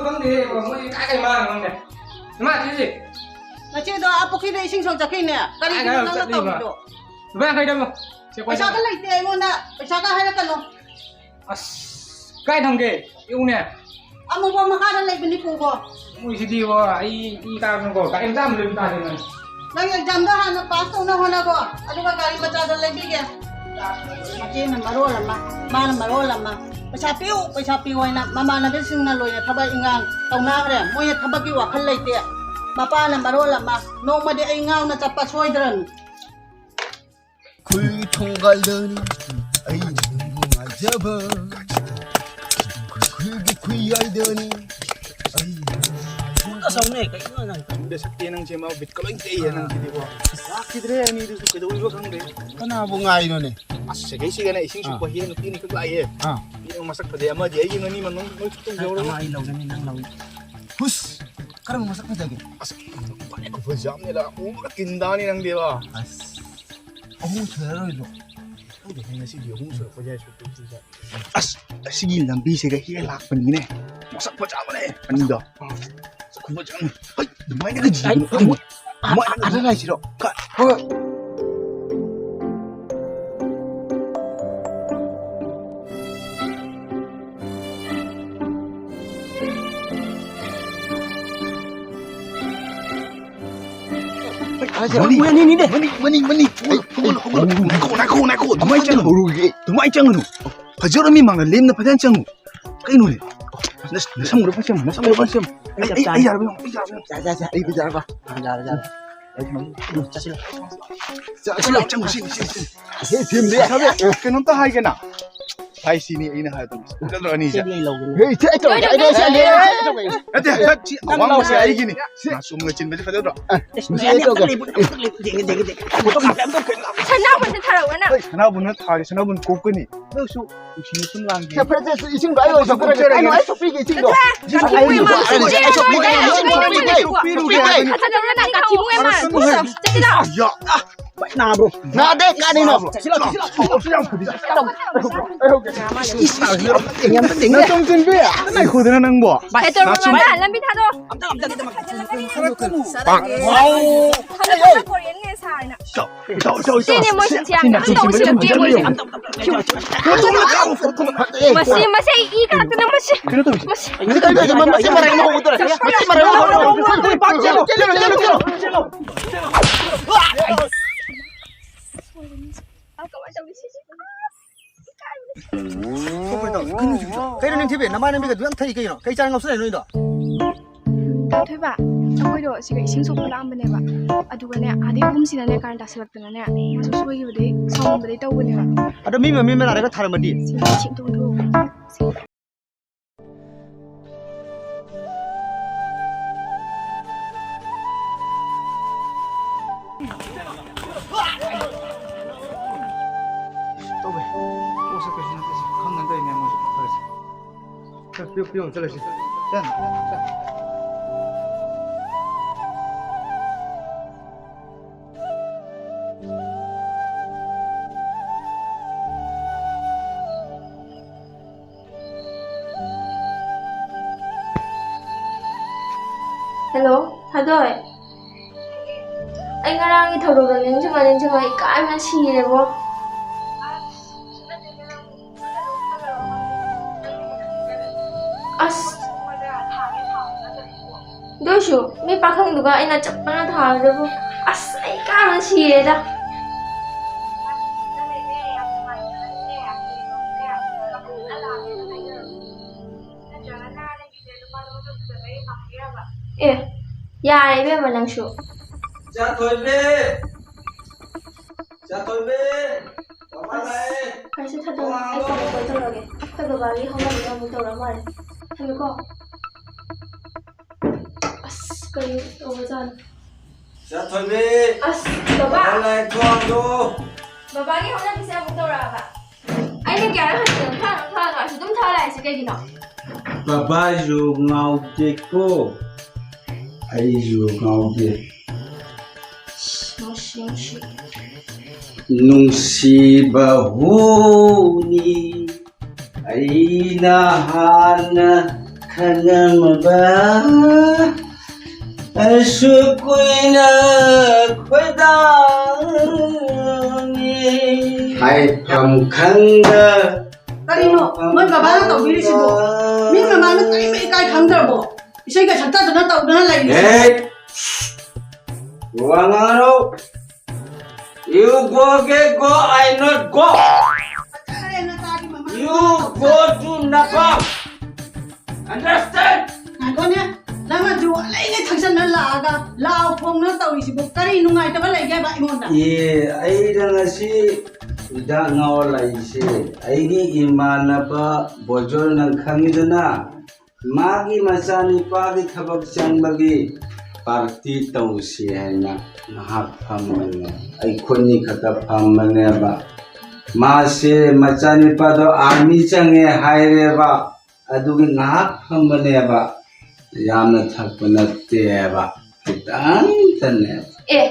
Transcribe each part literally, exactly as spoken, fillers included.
ꯈꯪꯗꯦ, ꯃꯣꯏ ꯀꯥꯏ ꯀꯥꯏ ꯃꯥꯡꯉꯝꯅꯦ꯫ ꯏꯃꯥ, ꯁꯤꯁꯦ꯫ ꯅꯆꯦꯗꯣ ꯑꯥ ꯄꯨꯈ꯭ꯔꯤꯗ ꯏꯁꯤꯡ ꯁꯣꯛ ꯆꯠꯈꯤꯅꯦ꯫ ꯀꯔꯤꯒꯤꯅꯣ ꯀꯥꯏ ꯀꯥꯏ ꯅꯪꯅ ꯆꯠꯂꯤꯕ? ꯇꯧꯔꯤꯗꯣ? ꯂꯨꯄꯥ ꯌꯥꯡꯈꯩꯗ ꯑꯃ꯫ ꯁꯦ, ꯄꯩꯁꯥ ꯄꯩꯁꯥꯒ ꯂꯩꯇꯦ ꯑꯩꯉꯣꯟꯗ꯫ ꯄꯩꯁꯥꯒ ꯍꯥꯏꯔꯛꯀꯅꯨ꯫ ꯑꯁ, ꯀꯥꯏ ꯊꯝꯒꯦ? ꯌꯦꯡꯉꯨꯅꯦ꯫ ꯑꯃꯨꯕ ꯃꯈꯥꯗ ꯂꯩꯕꯅꯤ, ꯄꯨꯒꯣ꯫ ꯃꯣꯏꯁꯤꯗꯤ ꯋꯥ, ꯑꯩ ꯏ ꯀꯥꯔꯛꯀꯅꯨꯀꯣ꯫ ꯒꯥꯔꯤ ꯃꯆꯥ ꯑꯃ ꯂꯩꯕ ꯇꯥꯔꯦ ꯅꯪ꯫ ꯅꯪ ꯑꯦꯛꯖꯥꯝꯗꯣ ꯍꯥꯟꯅ ꯄꯥꯁ ꯇꯧꯅ ꯍꯣꯠꯅꯒꯣ, ꯑꯗꯨꯒ ꯒꯥꯔꯤ ꯃꯆꯥꯗꯣ ꯂꯩꯕꯤꯒꯦ꯫ ꯃꯆꯦꯅ ꯃꯔꯣꯜ ꯑꯃ, ꯃꯥꯅ ꯃꯔꯣꯜ ꯑꯃ꯫ ꯄꯩꯁꯥ ꯄꯤꯌꯨ, ꯄꯩꯁꯥ ꯄꯤꯌꯨ ꯍꯥꯏꯅ ꯃꯃꯥꯟꯅꯕꯤꯁꯤꯡꯅ ꯂꯣꯏꯅ ꯊꯕꯛ ꯏꯟꯈꯥꯡ ꯇꯧꯅꯈ꯭ꯔꯦ꯫ ꯃꯣꯏꯅ ꯊꯕꯛꯀꯤ ꯋꯥꯈꯜ ꯂꯩꯇꯦ꯫ ꯃꯄꯥꯅ ꯃꯔꯣꯜ ꯑꯃ, ꯅꯣꯡꯃꯗꯤ ꯑꯩ ꯉꯥꯎꯅ ꯆꯠꯄ ꯁꯣꯏꯗ꯭ꯔꯅꯤ꯫ ꯈꯨꯜꯒꯤ ꯊꯣꯡꯒꯥꯜꯗꯅꯤ ꯑꯩ ꯅꯪꯕꯨ ꯉꯥꯏꯖꯕ꯫ ꯈꯨꯜꯒꯤ ꯈꯨꯌꯥꯏꯗꯅꯤ ꯑꯩ ꯅꯪꯕꯨ ꯉꯥꯏꯖꯕ꯫ ꯑꯁ, ꯑꯃꯨꯛꯅꯦ, ꯀꯩꯅꯣ ꯅꯪ? ꯈꯪꯗꯦ, ꯁꯛꯇꯦ ꯅꯪꯁꯦ, ꯃꯥ ꯕꯤꯠꯀ ꯂꯣꯏ ꯇꯦꯛꯏꯍꯦ ꯅꯪꯁꯤꯗꯤꯀꯣ꯫ ꯂꯥꯛꯈꯤꯗ꯭ꯔꯦ ꯑꯅꯤꯗꯨꯁꯨ, ꯀꯩꯗꯧꯔꯤꯕ ꯈꯪꯗꯦ꯫ ꯀꯅꯥꯕꯨ ꯉꯥꯏꯔꯤꯅꯣꯅꯦ? ꯑꯁ, ꯁꯤꯒꯩꯁꯤꯒꯅꯦ ꯏꯁꯤꯡ ꯑꯥ꯫ ꯁꯣꯛꯄ ꯍꯦꯛ ꯅꯨꯄꯤ ꯑꯅꯤꯈꯛ ꯂꯥꯛꯑꯦ꯫ ꯑꯥ꯫ ꯅꯨꯄꯤ ꯑꯃ ꯃꯁꯛ ꯐꯖꯩ, ꯑꯃꯗꯤ ꯑꯩꯒꯤ ꯃꯅꯤꯡ ꯃꯅꯨꯡ ꯂꯣꯏ ꯆꯨꯞꯇꯧ ꯌꯥꯎꯔꯕ꯫ ꯑꯃ ꯑꯩ ꯂꯧꯒꯅꯤ, ꯅꯪ ꯂꯧ꯫ ꯍꯨꯁ! ꯀꯔꯝꯕ ꯃꯁꯛ ꯐꯖꯒꯦ? ꯑꯁ, ꯈ꯭ꯋꯥꯏ ꯈꯨꯐꯖ ꯑꯃꯅꯦ, ꯂꯥꯛ ꯎꯕꯒ ꯇꯤꯟ ꯇꯥꯅꯤ ꯅꯪꯗꯤꯕ꯫ ꯑꯁ, ꯑꯍꯨꯝ ꯁꯨꯅꯔꯣꯏꯗ꯭ꯔꯣ? ꯈꯪꯗꯦꯅꯦ, ꯉꯁꯤꯗꯤ ꯑꯍꯨꯝ ꯁꯨꯔꯛꯄ ꯌꯥꯏ, ꯁꯨꯔꯛꯇꯕꯁꯨ ꯌꯥꯏ꯫ ꯑꯁ, ꯑꯁꯤꯒꯤ ꯂꯝꯕꯤꯁꯤꯗ ꯍꯦꯛ ꯂꯥꯛꯄꯅꯤꯅꯦ꯫ ꯃꯁꯛ ꯐꯖꯕꯅꯦ, ꯑꯅꯤꯗꯣ꯫ ꯃꯁꯛ ꯐꯖꯕꯅꯦ꯫ ꯍꯩ, ꯑꯗꯨꯃꯥꯏꯅꯒ ꯌꯦꯡꯉꯨꯅꯨ, ꯑꯩ, ꯑꯗꯨꯃꯥꯏꯅ ꯑ-, ꯑ-, ꯑꯗ ꯂꯥꯛꯏꯁꯤꯔꯣ? ꯀ-, ꯍꯣꯏ꯫ ꯃꯅꯤ, ꯃꯣꯏ ꯑꯅꯤꯅꯤꯅꯦ꯫ Money, money, money. ꯍꯧꯒꯠꯂꯣ, ꯍꯧꯒꯠꯂꯣ, ꯍꯧꯒꯠꯂꯣ꯫ ꯉꯥꯏꯈꯣ, ꯉꯥꯏꯈꯣ, ꯉꯥꯏꯈꯣ꯫ ꯑꯗꯨꯃꯥꯏꯅ ꯆꯪꯉꯨ꯫ ꯑꯗꯨꯃꯥꯏꯅ ꯆꯪꯉꯨꯅꯨ꯫ ꯐꯖꯔꯝꯃꯤ ꯃꯥꯡꯗ ꯂꯦꯝꯅ ꯐꯖꯅ ꯆꯪꯉꯨ꯫ ꯀꯩꯅꯣꯅꯦ? ꯅꯁ-, ꯅꯁꯝꯒꯗꯣ ꯐꯖꯅ ꯁꯦꯝꯃꯨ, ꯅꯁꯝꯒꯗꯣ ꯐꯖꯅ ꯁꯦꯝꯃꯨ꯫ ꯑꯩ, ꯑꯩ, ꯑꯩ ꯌꯥꯔꯕ ꯌꯦꯡꯉꯣ, ꯑꯩ ꯌꯥꯔꯕ ꯌꯦꯡꯉꯣ꯫ ꯌꯥꯔꯦ, ꯌꯥꯔꯦ, ꯌꯥꯔꯦ꯫ ꯑꯩ ꯌꯥꯔꯕ? ꯌꯥꯔꯦ, ꯌꯥꯔꯦ꯫ ꯆꯠꯁꯤꯜꯂꯣ꯫ ꯆꯠꯁꯤꯜꯂꯣ, ꯆꯪꯉꯨ, ꯁꯤ, ꯁꯤ, ꯁꯤ꯫ ꯁꯤ ꯊꯤꯟꯕ ꯌꯥꯏ꯫ ꯀꯩꯅꯣꯝꯇ ꯍꯥꯏꯒꯦꯅ꯫ ꯍꯥꯏ ꯁꯤꯅꯤ ꯑꯩꯅ ꯍꯥꯏꯕꯗꯣ꯫ ꯆꯠꯂꯣ ꯑꯅꯤꯁꯦ꯫ ꯁꯤꯗꯤ ꯑꯩ ꯂꯧꯒꯅꯤ꯫ ꯍꯦ, ꯏꯊꯦ, ꯑꯩ ꯇꯧꯔꯒꯦ, ꯑꯩ ꯇꯧꯔꯒꯦ, ꯑꯩ ꯇꯧꯔꯒꯦ, ꯑꯩ ꯇꯧꯔꯒꯦ꯫ ꯅꯠꯇꯦ, ꯁꯤ ꯑꯋꯥꯡꯕꯁꯦ ꯑꯩꯒꯤꯅꯤ꯫ ꯃꯥꯁꯨꯝꯒ ꯆꯤꯟꯕꯁꯦ ꯐꯖꯗ꯭ꯔꯣ? ꯑꯦ, ꯁꯤ ꯑꯩ ꯇꯧꯔꯒꯦ꯫ ꯁꯅꯥꯕꯨꯟꯁꯦ ꯊꯥꯔꯛꯎ ꯅꯪ꯫ ꯍꯣꯏ, ꯁꯅꯥꯕꯨꯟ ꯅꯠꯇꯦ, ꯁꯅꯥꯕꯨꯟ ꯀꯣꯛꯀꯅꯤ꯫ ꯅꯪꯁꯨ ꯅꯨꯡꯁꯤꯅ ꯁꯨꯝ ꯂꯥꯡꯒꯦ꯫ ꯁꯦ, ꯐꯔꯦ, ꯁꯦ, ꯁꯦ, ꯏꯁꯤꯡꯗꯣ ꯑꯩ ꯑꯣꯏꯅ ꯁꯣꯛꯄꯤꯔꯒꯦ꯫ ꯑꯩ ꯂꯣꯏ ꯁꯣꯛꯄꯤꯒꯦ, ꯏꯁꯤꯡꯗꯣ꯫ ꯆꯠꯂꯣꯍꯦ꯫ ꯏꯁꯤꯡꯗꯣ ꯑꯩ ꯑꯣꯏꯅ ꯁꯣꯛꯄꯤꯔꯒꯦ꯫ ꯁꯣꯛꯄꯤꯔꯒꯦ ꯍꯥꯏꯕꯅꯤ꯫ ꯆꯠꯂꯣ ꯅꯪ ꯀꯥꯆꯤꯟ ꯑꯃ꯫ ꯆꯠꯂꯣ꯫ ꯌꯥ꯫ ꯅꯥꯕ꯭ꯔꯣ? ꯅꯥꯗꯦ, ꯀꯥꯏꯗꯩꯅꯣ? ꯅꯪ ꯆꯨꯝ ꯆꯨꯝꯕꯤ? ꯅꯪ ꯈꯨꯗꯅ ꯅꯪꯕꯣ? ꯍꯦꯇꯔꯣ ꯃꯃꯥꯅ ꯂꯝꯕꯤ ꯊꯥꯗꯣꯛꯑꯣ꯫ ꯈꯪꯉꯦ ꯈꯣꯔꯤꯌꯟꯅꯦ ꯁꯥꯔꯅ꯫ ꯁꯤꯅꯦ ꯃꯣꯏ ꯁꯤꯟꯁꯤ ꯌꯥꯝꯅ ꯑꯝꯇ ꯎꯁꯤꯜꯂꯛꯇꯦ ꯃꯣꯏꯁꯦ꯫ ꯃꯁꯤ, ꯃꯁꯤ ꯑꯩ ꯏ ꯀꯥꯔꯛꯇꯅ ꯃꯁꯤ꯫ ꯃꯁꯤ꯫ ꯃꯁꯤ ꯃꯔꯩ ꯑꯃ ꯍꯧꯒꯗꯧꯔꯦ꯫ ꯃꯁꯤ ꯃꯔꯩ ꯑꯃ ꯍꯧꯒꯗꯧꯔꯦ꯫ ꯀꯩꯅꯣ ꯅꯤꯡꯊꯤꯕꯤ, ꯅꯃꯥꯏ ꯅꯝꯕꯤꯒ ꯑꯗꯨ ꯌꯥꯝ ꯊꯛꯏ ꯀꯩꯅꯣ? ꯀꯩ ꯆꯥꯔ ꯉꯥꯎꯁꯤꯜꯂꯛꯏ ꯅꯣꯏꯗꯣ? ꯇꯥꯊꯣꯏꯕ, ꯑꯩꯈꯣꯏꯗꯣ ꯁꯤꯒ ꯏꯁꯤꯡ ꯁꯣꯛꯄ ꯂꯥꯛꯑꯝꯕꯅꯦꯕ꯫ ꯑꯗꯨꯒꯅꯦ, ꯑꯥꯗꯩ ꯑꯍꯨꯝꯁꯤꯅꯅꯦ ꯀꯥꯔꯟ ꯇꯥꯁꯜꯂꯛꯇꯅꯅꯦ, ꯃꯥꯁꯨ ꯁꯣꯏꯈꯤꯕꯗꯩ, ꯁꯥꯎꯅꯤꯡꯕꯗꯩ ꯇꯧꯕꯅꯦꯕ꯫ ꯑꯗꯣ ꯃꯤ ꯃꯃꯤ ꯃꯔꯥꯔꯒ ꯊꯥꯔꯝꯃꯗꯤ? ꯁꯤ ꯏꯁꯤꯡ ꯊꯣꯡꯗꯣꯛꯑꯣ꯫ ꯇꯧꯋꯦ꯫ ꯄꯣꯠꯁꯦ ꯀꯩꯁꯨ ꯅꯠꯇꯦ꯫ ꯈꯪꯗꯅ ꯇꯧꯔꯤꯅꯦ ꯃꯣꯏꯁꯨ꯫ ꯐꯔꯦꯁꯦ꯫ ꯆꯠ, ꯄꯤꯌꯣ, ꯄꯤꯌꯣ, ꯆꯠꯂꯁꯤ꯫ ꯆꯠ, ꯆꯠ꯫ ꯍꯜꯂꯣ, ꯊꯥꯗꯣꯏ꯫ ꯑꯩ ꯉꯔꯥꯡꯒꯤ ꯊꯧꯗꯣꯛꯇꯣ ꯅꯤꯡꯁꯤꯡꯉ ꯅꯤꯡꯁꯤꯡꯉ ꯑꯩ ꯏꯀꯥꯏꯕꯅ ꯁꯤꯔꯦꯕꯣ꯫ ꯑꯁ꯫ ꯑꯗꯨꯏꯁꯨ ꯃꯤ ꯄꯥꯈꯪꯗꯨꯒ ꯑꯩꯅ ꯆꯞ ꯃꯥꯟꯅ ꯊꯥꯕꯗꯕꯨ꯫ ꯑꯁ, ꯑꯩ ꯏꯀꯥꯏꯕꯅ ꯁꯤꯔꯦꯗ꯫ ꯑꯦ, ꯌꯥꯔꯦ ꯏꯕꯦꯝꯃ ꯅꯪꯁꯨ꯫ ꯆꯥꯊꯣꯏꯕꯤ! ꯆꯥꯊꯣꯏꯕꯤ! ꯕꯕꯥ ꯂꯥꯛꯑꯦ! ꯀꯩꯁꯨ ꯊꯥꯗꯣꯛꯑꯣ, ꯑꯩ ꯊꯣꯡ ꯍꯥꯡꯉꯣ꯫ ꯀꯣꯜ ꯇꯧꯔꯒꯦ꯫ ꯑꯩꯈꯣꯏ ꯕꯕꯥꯒꯤ ꯍꯧꯅꯕꯤꯗꯣ ꯑꯃꯨꯛ ꯇꯧꯔꯛꯑ ꯃꯥꯜꯂꯦ꯫ ꯊꯝꯃꯦꯀꯣ꯫ ꯑꯁ, ꯀꯩ ꯇꯧꯕꯖꯥꯠꯅꯣ? ꯆꯥꯊꯣꯏꯕꯤ! ꯑꯁ, ꯕꯕꯥ! ꯕꯕꯥ ꯂꯥꯛꯑꯦ, ꯊꯣꯡ ꯍꯥꯡꯗꯣꯛꯑꯣ꯫ ꯕꯕꯥꯒꯤ ꯍꯧꯅꯕꯤꯁꯦ ꯑꯃꯨꯛ ꯇꯧꯔꯛꯑꯕ? ꯑꯩꯅ ꯀꯌꯥꯔꯛ ꯍꯟꯖꯤꯟꯅ ꯊꯛꯑꯅꯣ, ꯊꯛꯑꯅꯣ ꯍꯥꯏꯁꯦ ꯑꯗꯨꯝ ꯊꯛꯑ ꯂꯥꯛꯏꯁꯦ ꯀꯩꯒꯤꯅꯣ? ꯕꯕꯥꯁꯨ ꯉꯥꯎꯗꯦꯀꯣ, ꯑꯩꯁꯨ ꯉꯥꯎꯗꯦ꯫ ꯃꯁꯤ ꯅꯨꯡꯁꯤꯕ ꯍꯨꯅꯤ ꯑꯩꯅ ꯍꯥꯟꯅ ꯈꯪꯉꯝꯕ, ꯑꯁꯨꯛ ꯀꯨꯏꯅ ꯈꯣꯏꯗꯥꯅꯤ ꯍꯥꯏꯐꯝ ꯈꯪꯗ꯫ ꯀꯔꯤꯅꯣ ꯅꯣꯏ ꯕꯕꯥꯅ ꯇꯧꯕꯤꯔꯤꯁꯤꯕꯣ? ꯃꯤ ꯃꯃꯥꯡꯗ ꯀꯔꯤꯝ ꯏꯀꯥꯏ ꯈꯪꯗ꯭ꯔꯕꯣ? ꯏꯁꯩꯒ ꯁꯛꯇꯗꯅ ꯇꯧꯗꯅ ꯂꯩꯔꯤꯁꯦ꯫ ꯑꯦ! ꯋꯥ ꯉꯥꯡꯉꯅꯨ꯫ You go, get go, I not go. ꯐꯖꯔꯦ ꯅꯆꯥꯒꯤ ꯃꯃꯥ꯫ You go to Napang. Understand? ꯉꯥꯏꯈꯣꯅꯦ, ꯅꯪꯅ ꯖꯨ ꯑꯂꯩꯉꯩ ꯊꯛꯆꯟꯅ ꯂꯥꯛꯑꯒ ꯂꯥꯎ ꯈꯣꯡꯅ ꯇꯧꯔꯤꯁꯤꯕꯨ ꯀꯔꯤ ꯅꯨꯡꯉꯥꯏꯇꯕ ꯂꯩꯒꯦꯕ ꯑꯩꯉꯣꯟꯗ? ꯑꯦ, ꯑꯩꯅ ꯉꯁꯤ ꯍꯤꯗꯥꯛ ꯉꯥꯎꯔ ꯂꯥꯛꯏꯁꯦ, ꯑꯩꯒꯤ ꯏꯃꯥꯟꯅꯕ ꯕꯣꯖꯣꯜ ꯅꯪ ꯈꯪꯉꯤꯗꯅ, ꯃꯥꯒꯤ ꯃꯆꯥꯅꯤꯄꯥꯒꯤ ꯊꯕꯛ ꯆꯪꯕꯒꯤ ꯄꯥꯔꯇꯤ ꯇꯧꯁꯤ ꯍꯥꯏꯅ ꯉꯥꯏꯍꯥꯛ ꯐꯝꯕꯅꯦ꯫ ꯑꯩꯈꯣꯏꯅꯤ ꯈꯛꯇ ꯐꯝꯕꯅꯦꯕ꯫ ꯃꯥꯁꯦ ꯃꯆꯥꯅꯤꯄꯥꯗꯣ ꯑꯥꯔꯃꯤ ꯆꯪꯉꯦ ꯍꯥꯏꯔꯦꯕ꯫ ꯑꯗꯨꯒꯤ ꯉꯥꯏꯍꯥꯛ ꯐꯝꯕꯅꯦꯕ꯫ ꯌꯥꯝꯅ ꯊꯛꯄ ꯅꯠꯇꯦꯕ, ꯈꯤꯇꯪꯇꯅꯦꯕ꯫ ꯑꯦ,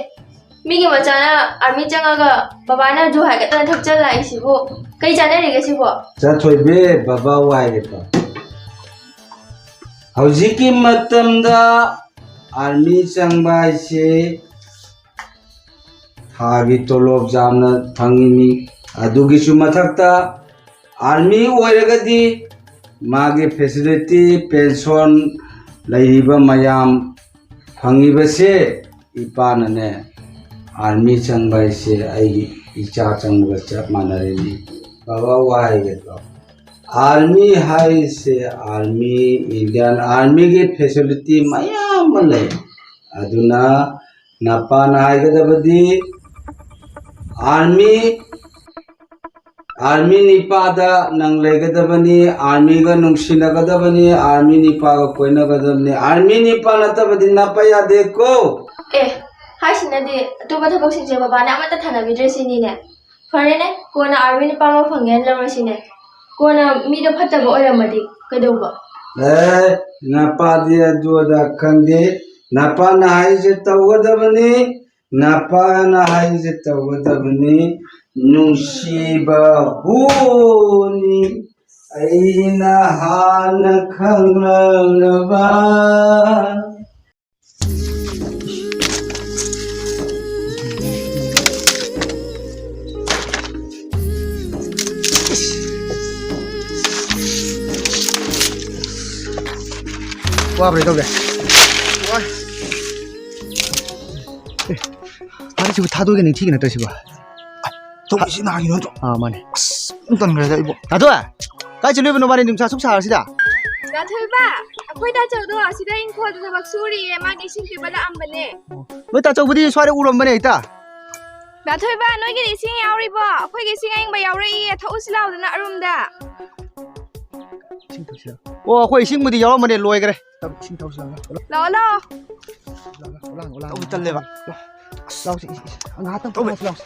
ꯃꯤꯒꯤ ꯃꯆꯥꯅ ꯑꯥꯔꯃꯤ ꯆꯪꯉꯒ ꯕꯕꯥꯅ ꯖꯨ ꯍꯥꯏꯒꯠꯇꯅ ꯊꯛꯆꯜꯂꯛꯏꯁꯤꯕꯨ ꯀꯩ ꯆꯥꯟꯅꯔꯤꯒꯦ ꯁꯤꯕꯣ? ꯆꯠꯊꯣꯏꯕꯤ, ꯕꯕꯥ ꯋꯥꯏꯔꯦꯀꯣ꯫ ꯍꯧꯖꯤꯛꯀꯤ ꯃꯇꯝꯗ ꯑꯥꯔꯃꯤ ꯆꯪꯕ ꯍꯥꯏꯁꯤ ꯊꯥꯒꯤ ꯇꯣꯂꯣꯞ ꯌꯥꯝꯅ ꯐꯪꯉꯤꯃꯤ꯫ ꯑꯗꯨꯒꯤꯁꯨ ꯃꯊꯛꯇ ꯑꯥꯔꯃꯤ ꯑꯣꯏꯔꯒꯗꯤ ꯃꯥꯒꯤ ꯐꯦꯁꯤꯂꯤꯇꯤ, ꯄꯦꯟꯁꯟ ꯂꯩꯔꯤꯕ ꯃꯌꯥꯝ ꯐꯪꯉꯤꯕꯁꯦ ꯏꯄꯥꯅꯅꯦ, ꯑꯥꯔꯃꯤ ꯆꯪꯕ ꯍꯥꯏꯁꯦ ꯑꯩꯒꯤ ꯏꯆꯥ ꯆꯪꯕꯒ ꯆꯞ ꯃꯥꯟꯅꯔꯤꯅꯤ꯫ ꯕꯕꯥ ꯋꯥ ꯍꯥꯏꯒꯦꯀꯣ꯫ ꯑꯥꯔꯃꯤ ꯍꯥꯏꯁꯦ ꯑꯥꯔꯃꯤ, ꯏꯟꯗꯤꯌꯥꯟ ꯑꯥꯔꯃꯤꯒꯤ ꯐꯦꯁꯤꯂꯤꯇꯤ ꯃꯌꯥꯝ ꯑꯃ ꯂꯩ꯫ ꯑꯗꯨꯅ ꯅꯄꯥꯅ ꯍꯥꯏꯒꯗꯕꯗꯤ ꯑꯥꯔꯃꯤ, ꯑꯥꯔꯃꯤ ꯅꯤꯄꯥꯗ ꯅꯪ ꯂꯩꯒꯗꯕꯅꯤ, ꯑꯥꯔꯃꯤꯒ ꯅꯨꯡꯁꯤꯅꯒꯗꯕꯅꯤ, ꯑꯥꯔꯃꯤ ꯅꯤꯄꯥꯒ ꯀꯣꯏꯅꯒꯗꯕꯅꯤ꯫ ꯑꯥꯔꯃꯤ ꯅꯤꯄꯥ ꯅꯠꯇꯕꯗꯤ ꯅꯞꯄ ꯌꯥꯗꯦꯀꯣ꯫ ꯑꯦ, ꯍꯥꯏꯁꯤꯅꯗꯤ ꯑꯇꯣꯞꯄ ꯊꯕꯛꯁꯤꯡꯁꯦ ꯕꯕꯥꯅ ꯑꯃꯠꯇ ꯊꯥꯅꯕꯤꯗ꯭ꯔꯦ ꯁꯤꯅꯤꯅꯦ꯫ ꯐꯔꯦꯅꯦ, ꯀꯣꯟꯅ ꯑꯥꯔꯃꯤ ꯅꯨꯄꯥ ꯑꯃ ꯐꯪꯉꯦꯅ ꯂꯧꯔꯁꯤꯅꯦ꯫ ꯀꯣꯟꯅ ꯃꯤꯗꯣ ꯐꯠꯇꯕ ꯑꯣꯏꯔꯝꯃꯗꯤ ꯀꯩꯗꯧꯕ? ꯑꯦ, ꯅꯄꯥꯗꯤ ꯑꯗꯨ ꯑꯗꯥ ꯈꯪꯗꯦ꯫ ꯅꯄꯥꯅ ꯍꯥꯏꯁꯦ ꯇꯧꯒꯗꯕꯅꯤ꯫ ꯅꯄꯥꯅ ꯍꯥꯏꯁꯦ ꯇꯧꯒꯗꯕꯅꯤ, ꯅꯨꯡꯁꯤꯕ ꯍꯨꯅꯤ, ꯑꯩꯅ ꯍꯥꯟꯅ ꯈꯪꯂꯕ꯫ ꯋꯥꯕ꯭ꯔꯥ ꯏꯇꯥꯎꯕꯤ? ꯋꯥꯏ꯫ ꯑꯦ, ꯃꯥꯗꯤ ꯁꯤꯕꯨ ꯊꯥꯗꯣꯛꯑꯒ ꯅꯤꯡꯊꯤꯒ ꯅꯠꯇ꯭ꯔꯣ ꯁꯤꯕꯨ? ꯇꯧꯕꯤꯁꯤ ꯅꯍꯥꯟꯒꯤ ꯅꯠꯇ꯭ꯔꯣ? ꯑꯥ, ꯃꯥꯅꯦ꯫ ꯑꯁ, ꯇꯟꯈ꯭ꯔꯦꯗ ꯑꯩꯕꯣ꯫ ꯗꯥ ꯊꯣꯏ, ꯀꯥꯏ ꯆꯠꯂꯨꯏꯕꯅꯣ ꯃꯥꯅꯦ ꯅꯨꯡꯁꯥ ꯁꯨꯛ ꯁꯥꯔꯁꯤꯗ? ꯗꯥ ꯊꯣꯏꯕ, ꯑꯩꯈꯣꯏ ꯗꯥ ꯆꯧꯗꯣ ꯑꯁꯤꯗ ꯏꯪꯈꯣꯜꯗ ꯊꯕꯛ ꯁꯨꯔꯤꯌꯦ, ꯃꯥꯒꯤ ꯏꯁꯤꯡ ꯄꯤꯕ ꯂꯥꯛꯑꯝꯕꯅꯦ꯫ ꯅꯣꯏ ꯇꯥꯆꯧꯕꯨꯗꯤ ꯁ꯭ꯋꯥꯏꯗ ꯎꯔꯝꯕꯅꯦ ꯍꯦꯛꯇ꯫ ꯗꯥ ꯊꯣꯏꯕ, ꯅꯣꯏꯒꯤꯗꯤ ꯏꯁꯤꯡ ꯌꯥꯎꯔꯤꯕꯣ? ꯑꯩꯈꯣꯏꯒꯤ ꯏꯁꯤꯡ ꯑꯌꯤꯡꯕ ꯌꯥꯎꯔꯛꯏꯌꯦ, ꯊꯛꯎꯁꯤ ꯂꯥꯎꯗꯅ ꯑꯔꯨꯝꯗ꯫ ꯏꯁꯤꯡ ꯊꯛꯁꯤꯔ? ꯑꯣ, ꯑꯩꯈꯣꯏ ꯏꯁꯤꯡꯕꯨꯗꯤ ꯌꯥꯎꯔꯝꯕꯅꯦ, ꯂꯣꯏꯈ꯭ꯔꯦ꯫ ꯇꯧ, ꯏꯁꯤꯡ ꯊꯛꯎꯁꯤ ꯂꯥꯎ꯫ ꯂꯥꯛꯑꯣ, ꯂꯥꯛꯑꯣ꯫ ꯂꯥꯛꯑꯣ, ꯂꯥꯛꯑꯣ, ꯂꯥꯛꯑꯣ꯫ ꯇꯧꯕ ꯇꯜꯂꯦꯕ꯫ ꯂꯥꯛꯑꯣ, ꯏꯁ, ꯏꯁ, ꯏꯁ꯫ ꯉꯥꯏꯍꯥꯛꯇꯪ ꯇꯧꯕ꯫ ꯐꯝꯃꯁꯤ ꯂꯥꯛꯑꯣ꯫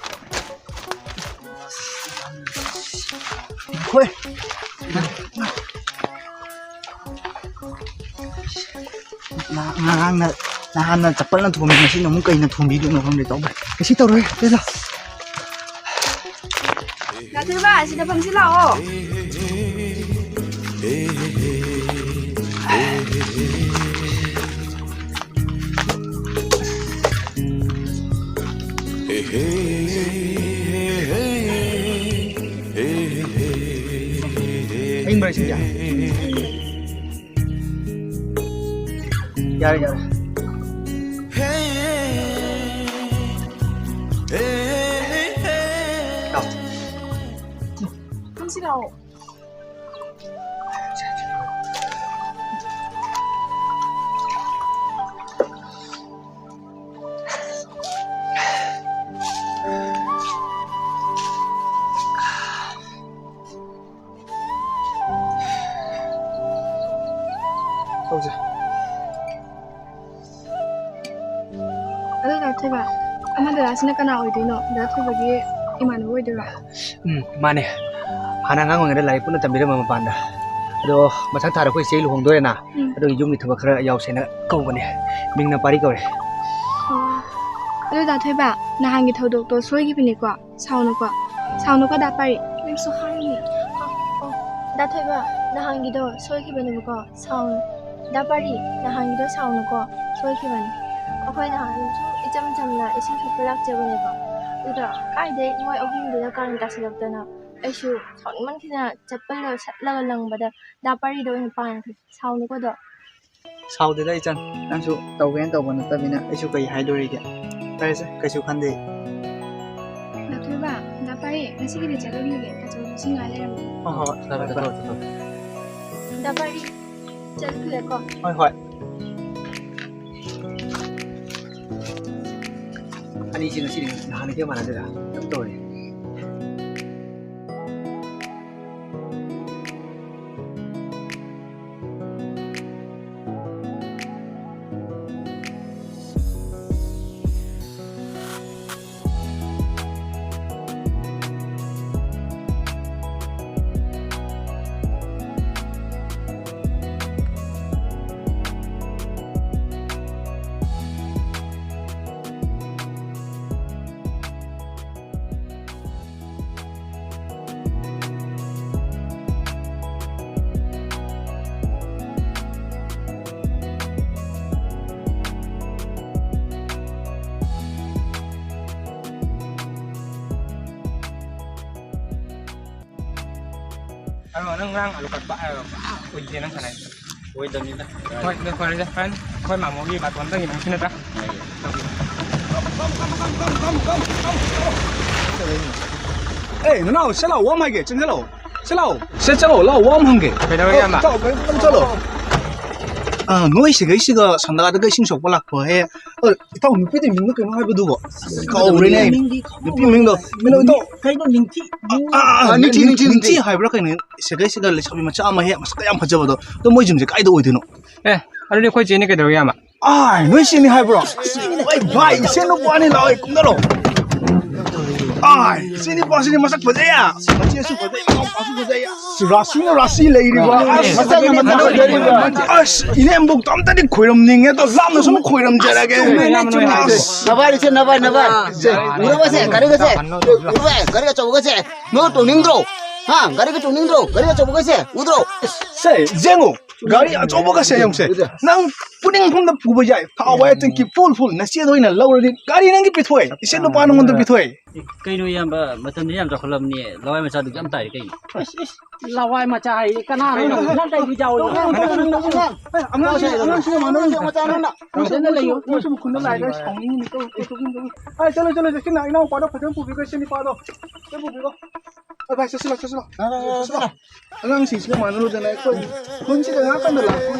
ꯍꯣꯏ꯫ ꯉ-, ꯉꯔꯥꯡꯅ, ꯅꯍꯥꯟꯅ ꯆꯄꯜꯅ ꯊꯣꯝꯃꯤ, ꯉꯁꯤꯅ ꯑꯃꯨꯛ ꯀꯩꯅ ꯊꯣꯝꯕꯤꯗꯣꯏꯅꯣ ꯈꯪꯗꯦ ꯇꯧꯕ꯫ ꯀꯩꯁꯨ ꯇꯧꯔꯣꯏ, ꯆꯦꯜꯂꯣ꯫ ꯗꯥ ꯊꯣꯏꯕ, ꯁꯤꯗ ꯐꯝꯁꯤ ꯂꯥꯛꯑꯣ꯫ ꯑꯌꯤꯡꯕꯔ ꯏꯁꯤꯡꯁꯦ? ꯌꯥꯔꯦ, ꯌꯥꯔꯦ꯫ ꯂꯥꯎ꯫ ꯐꯝꯁꯤ ꯂꯥꯛꯑꯣ꯫ ꯇꯧꯁꯦ꯫ ꯑꯗꯣ ꯗꯥ ꯊꯣꯏꯕ, ꯑꯃ ꯗꯗꯥꯁꯤꯅ ꯀꯅꯥ ꯑꯣꯏꯗꯣꯏꯅꯣ? ꯗꯥ ꯊꯣꯏꯕꯒꯤ ꯏꯃꯥꯟꯅꯕ ꯑꯣꯏꯗꯣꯏꯔꯣ? ꯎꯝ, ꯃꯥꯅꯦ꯫ ꯍꯥꯟꯅ ꯑꯉꯥꯡ ꯑꯣꯏꯔꯤꯉꯩꯗ ꯂꯥꯏꯔꯤꯛ ꯄꯨꯟꯅ ꯇꯝꯕꯤꯔꯝꯕ ꯃꯄꯥꯟꯗ꯫ ꯑꯗꯣ ꯃꯊꯪ ꯊꯥꯗ ꯑꯩꯈꯣꯏ ꯏꯆꯦ ꯂꯨꯍꯣꯡꯗꯣꯔꯦꯅ꯫ ꯎꯝ꯫ ꯑꯗꯨꯒꯤ ꯌꯨꯝꯒꯤ ꯊꯕꯛ ꯈꯔ ꯌꯥꯎꯁꯦꯅ ꯀꯧꯕꯅꯦ꯫ ꯃꯤꯡꯅ ꯄꯥꯔꯤ ꯀꯧꯔꯦ꯫ ꯑꯣ꯫ ꯑꯗꯨ ꯗꯥ ꯊꯣꯏꯕ, ꯅꯍꯥꯟꯒꯤ ꯊꯧꯗꯣꯛꯇꯣ ꯁꯣꯏꯈꯤꯕꯅꯤꯀꯣ꯫ ꯁꯥꯎꯅꯨꯀꯣ꯫ ꯁꯥꯎꯅꯨꯀꯣ ꯗꯥ ꯄꯥꯔꯤ꯫ ꯅꯪꯁꯨ ꯍꯥꯏꯅꯤ꯫ ꯑꯣ, ꯑꯣ, ꯗꯥ ꯊꯣꯏꯕ, ꯅꯍꯥꯟꯒꯤꯗꯣ ꯁꯣꯏꯈꯤꯕꯅꯦꯕꯀꯣ꯫ ꯁꯥꯎꯅꯨ꯫ ꯗꯥ ꯄꯥꯔꯤ, ꯅꯍꯥꯟꯒꯤꯗꯣ ꯁꯥꯎꯅꯨꯀꯣ꯫ ꯁꯣꯏꯈꯤꯕꯅꯤ꯫ ꯑꯩꯈꯣꯏ ꯅꯍꯥꯟ ꯁꯨꯝ ꯏꯆꯝ ꯆꯝꯅ ꯏꯁꯤꯡ ꯁꯣꯛꯄ ꯂꯥꯛꯆꯕꯅꯦꯕ꯫ ꯑꯗꯨꯗ ꯀꯥꯏꯗꯩ ꯃꯣꯏ ꯑꯍꯨꯝꯗꯨꯅ ꯀꯥꯔꯟ ꯇꯥꯁꯤꯜꯂꯛꯇꯅ ꯑꯩꯁꯨ ꯁꯥꯎꯅꯤꯡꯃꯟꯈꯤꯗꯅ ꯆꯠꯄꯜꯗꯣ ꯁꯠꯂꯒ ꯂꯪꯕꯗ ꯗꯥ ꯄꯥꯔꯤꯗꯣ ꯑꯣꯏꯅ ꯄꯥꯟꯈ꯭ꯔꯦ꯫ ꯁꯥꯎꯅꯨꯀꯣꯗꯣ꯫ ꯁꯥꯎꯗꯦꯗ ꯏꯆꯟ, ꯅꯪꯁꯨ ꯇꯧꯒꯦꯅ ꯇꯧꯕ ꯅꯠꯇꯕꯅꯤꯅ ꯑꯩꯁꯨ ꯀꯩ ꯍꯥꯏꯗꯣꯔꯤꯒꯦ꯫ ꯐꯔꯦꯁꯦ, ꯀꯩꯁꯨ ꯈꯟꯗꯦ꯫ ꯗꯥ ꯊꯣꯏꯕ, ꯗꯥ ꯄꯥꯔꯤ, ꯉꯁꯤꯒꯤꯗꯤ ꯆꯠꯂꯨꯈꯤꯒꯦ꯫ ꯇꯥꯆꯧꯁꯨ ꯁꯤ ꯉꯥꯏ ꯂꯩꯔꯝꯃꯦ꯫ ꯍꯣꯏ, ꯍꯣꯏ, ꯐꯔꯦ, ꯐꯔꯦ, ꯐꯔꯦ꯫ ꯗꯥ ꯄꯥꯔꯤ, ꯆꯠꯈ꯭ꯔꯦꯀꯣ꯫ ꯍꯣꯏ, ꯍꯣꯏ꯫ ꯑꯅꯤꯁꯤ ꯉꯁꯤꯗꯤ ꯅꯍꯥꯟꯒ ꯃꯥꯟꯅꯗꯦꯗ꯫ ꯀꯩꯅꯣꯝ ꯇꯧꯔꯦ꯫ ꯑꯗꯣ ꯅꯪ ꯉꯔꯥꯡ ꯑꯂꯨ ꯀꯛꯄ ꯍꯥꯏꯔꯒ ꯄꯨꯔꯥ ꯑꯣꯏꯗꯦ ꯅꯪ ꯁꯥꯟꯅꯩꯗꯣ꯫ ꯑꯣꯏꯗꯕꯅꯤꯗ꯫ ꯍꯣꯏ, ꯑꯗꯨ ꯐꯔꯦꯗ, ꯐꯔꯦ꯫ ꯑꯩꯈꯣꯏ ꯃꯥꯃꯣꯒꯤ ꯕꯥꯇꯣꯟꯗꯒꯤ ꯅꯪ ꯁꯤ ꯅꯠꯇ꯭ꯔꯥ? ꯑꯦ, ꯅꯅꯥꯎ, ꯁꯦ ꯂꯥꯎ, ꯋꯥ ꯑꯃ ꯍꯥꯏꯒꯦ, ꯆꯪꯁꯤꯜꯂꯛꯑꯣ꯫ ꯁꯦ ꯂꯥꯎ꯫ ꯁꯦ ꯆꯠꯂꯣ, ꯂꯥꯎ, ꯋꯥ ꯑꯃ ꯍꯪꯒꯦ꯫ ꯀꯩꯗꯧꯔꯒꯦ, ꯑꯣ, ꯏꯌꯥꯝꯕ? ꯏꯇꯥꯎ, ꯀꯩꯅꯣ ꯆꯠꯂꯣ꯫ ꯑ, ꯅꯣꯏ ꯁꯤꯒꯩꯁꯤꯒ ꯁꯟꯗꯥꯗꯒ ꯏꯁꯤꯡ ꯁꯣꯛꯄ ꯂꯥꯛꯄ ꯍꯦ꯫ ꯑ, ꯏꯇꯥꯎ, ꯅꯨꯄꯤꯗꯨꯒꯤ ꯃꯤꯡꯗꯣ ꯀꯩꯅꯣ ꯍꯥꯏꯕꯗꯨꯕꯣ? ꯀꯥꯎꯔꯦꯅꯦ꯫ ꯅꯨꯄꯤ ꯃꯤꯡꯗꯣ꯫ ꯀꯩꯅꯣ, ꯏꯇꯥꯎ? ꯀꯩꯅꯣ, ꯅꯤꯡꯊꯤ, ꯑꯥ, ꯑꯥ, ꯑꯥ, ꯅꯤꯡꯊꯤ, ꯅꯤꯡꯊꯤ, ꯅꯤꯡꯊꯤ꯫ ꯅꯤꯡꯊꯤ ꯍꯥꯏꯕ꯭ꯔꯥ ꯀꯩꯅꯣ? ꯁꯤꯒꯩꯁꯤꯒ ꯂꯩꯁꯥꯕꯤ ꯃꯆꯥ ꯑꯃ ꯍꯦꯛ ꯃꯁꯛꯀ ꯌꯥꯝ ꯐꯖꯕꯗꯣ꯫ ꯑꯗꯣ ꯃꯣꯏ ꯌꯨꯝꯁꯦ ꯀꯥꯏꯗ ꯑꯣꯏꯗꯣꯏꯅꯣ? ꯑꯦ, ꯑꯗꯨꯗꯤ ꯑꯩꯈꯣꯏ ꯆꯦꯅꯤ ꯀꯩꯗꯧꯔꯒꯦ, ꯏꯌꯥꯝꯕ? ꯑꯥꯏ, ꯅꯣꯏ ꯆꯦꯅꯤ ꯍꯥꯏꯕ꯭ꯔꯣ? ꯑꯁ, ꯚꯥꯏ, ꯏꯆꯦ ꯅꯨꯄꯥꯅꯤ, ꯂꯥꯛꯑꯣ, ꯀꯨꯝꯗꯔꯣ꯫ ꯑꯥꯏ, ꯏꯆꯦ ꯅꯨꯄꯥꯁꯤꯗꯤ ꯃꯁꯛ ꯐꯖꯩꯌꯦ꯫ ꯃꯆꯦꯁꯨ ꯐꯖꯩ, ꯃꯅꯥꯎꯄꯥꯁꯨ ꯐꯖꯩꯌꯦ꯫ ꯔꯥꯁꯤꯅ ꯔꯥꯁꯤ ꯂꯩꯔꯤꯕ꯫ ꯑꯁ, ꯃꯊꯛꯅ ꯃꯊꯛ ꯂꯩꯔꯤꯕ꯫ ꯑꯁ, ꯏꯅꯦꯝꯕꯣꯛꯇꯣ ꯑꯝꯇꯗꯤ ꯈꯣꯏꯔꯝꯅꯤꯡꯉꯦ꯫ ꯑꯗꯣ ꯂꯥꯞꯅ ꯁꯨꯝ ꯈꯣꯏꯔꯝꯖꯔꯒꯦ꯫ ꯑꯁ, ꯅꯕꯥꯏ ꯏꯆꯦ, ꯅꯕꯥꯏ, ꯅꯕꯥꯏ꯫ ꯁꯦ, ꯎꯔꯕꯁꯦ, ꯒꯥꯔꯤꯒꯁꯦ? ꯎꯔꯕ? ꯒꯥꯔꯤ ꯑꯆꯧꯕꯒꯁꯦ? ꯅꯣ ꯇꯣꯡꯅꯤꯡꯗ꯭ꯔꯣ? ꯍꯥ? ꯒꯥꯔꯤꯒ ꯇꯣꯡꯅꯤꯡꯗ꯭ꯔꯣ? ꯒꯥꯔꯤ ꯑꯆꯧꯕꯒꯁꯦ? ꯎꯗ꯭ꯔꯣ? ꯁꯦ, ꯌꯦꯡꯉꯨ꯫ ꯒꯥꯔꯤ ꯑꯆꯧꯕꯒꯁꯦ ꯌꯦꯡꯉꯨꯁꯦ꯫ ꯅꯪ ꯄꯨꯅꯤꯡ ꯃꯐꯝꯗ ꯄꯨꯕ ꯌꯥꯏ꯫ ꯊꯥꯎ ꯍꯥꯏ ꯇꯦꯡꯀꯤ full full꯫ ꯅꯆꯦꯗ ꯑꯣꯏꯅ ꯂꯧꯔꯗꯤ ꯒꯥꯔꯤ ꯅꯪꯒꯤ ꯄꯤꯊꯣꯛꯑꯦ꯫ ꯏꯆꯦ ꯅꯨꯄꯥ ꯅꯉꯣꯟꯗ ꯄꯤꯊꯣꯛꯑꯦ꯫ ꯑꯦ, ꯀꯩꯅꯣ ꯏꯌꯥꯝꯕ, ꯃꯇꯝꯗꯤ ꯌꯥꯝ ꯆꯥꯎꯈꯠꯂꯕꯅꯦ, ꯂꯋꯥꯏ ꯃꯆꯥꯗꯨ ꯌꯥꯝ ꯇꯥꯏꯔꯦ ꯀꯩꯅꯣ? ꯑꯁ, ꯑꯁ, ꯂꯋꯥꯏ ꯃꯆꯥ ꯍꯥꯏꯌꯦ, ꯀꯅꯥꯅꯣ? ꯅꯪ ꯀꯩ ꯕꯤꯠ ꯌꯥꯎꯔꯤꯅꯣ? ꯑꯉꯥꯡ, ꯑꯉꯥꯡ, ꯑꯉꯥꯡ, ꯑꯉꯥꯡꯁꯤꯒ ꯃꯥꯟꯅꯔꯣꯏ꯫ ꯑꯉꯥꯡꯁꯤꯒ ꯃꯥꯟꯅꯔꯣꯏ꯫ ꯐꯖꯅ ꯂꯩꯌꯨ꯫ ꯃꯣꯏꯁꯨ ꯃꯈꯨꯟꯗ ꯂꯥꯛꯑꯦ, ꯁꯥꯎꯅꯤꯡꯉꯤꯅꯤ꯫ ꯇꯧ, ꯇꯧ, ꯇꯧ, ꯇꯧ꯫ ꯑꯩ, ꯆꯠꯂꯣ, ꯆꯠꯂꯣ, ꯆꯠꯂꯣ꯫ ꯏꯅꯥꯎꯄꯥꯗꯣ ꯐꯖꯅ ꯄꯨꯕꯤꯈꯣ, ꯏꯆꯦ ꯅꯨꯄꯥꯗꯣ꯫ ꯐꯖꯅ ꯄꯨꯕꯤꯈꯣ꯫ ꯑ, ꯚꯥꯏ, ꯆꯠꯁꯤꯜꯂꯣ, ꯆꯠꯁꯤꯜꯂꯣ꯫ ꯂꯥꯛꯑꯣ, ꯂꯥꯛꯑꯣ, ꯆꯠꯁꯤꯜꯂꯣ꯫ ꯂꯥꯛꯑꯣ꯫ ꯑꯉꯥꯡꯁꯤꯡꯁꯤꯒ ꯃꯥꯟꯅꯔꯨꯗꯅ ꯑꯩꯈꯣꯏ ꯈꯨꯟꯁꯤꯗ ꯉꯥꯏꯍꯥꯛꯇꯪꯗ ꯂꯥꯛꯄ꯫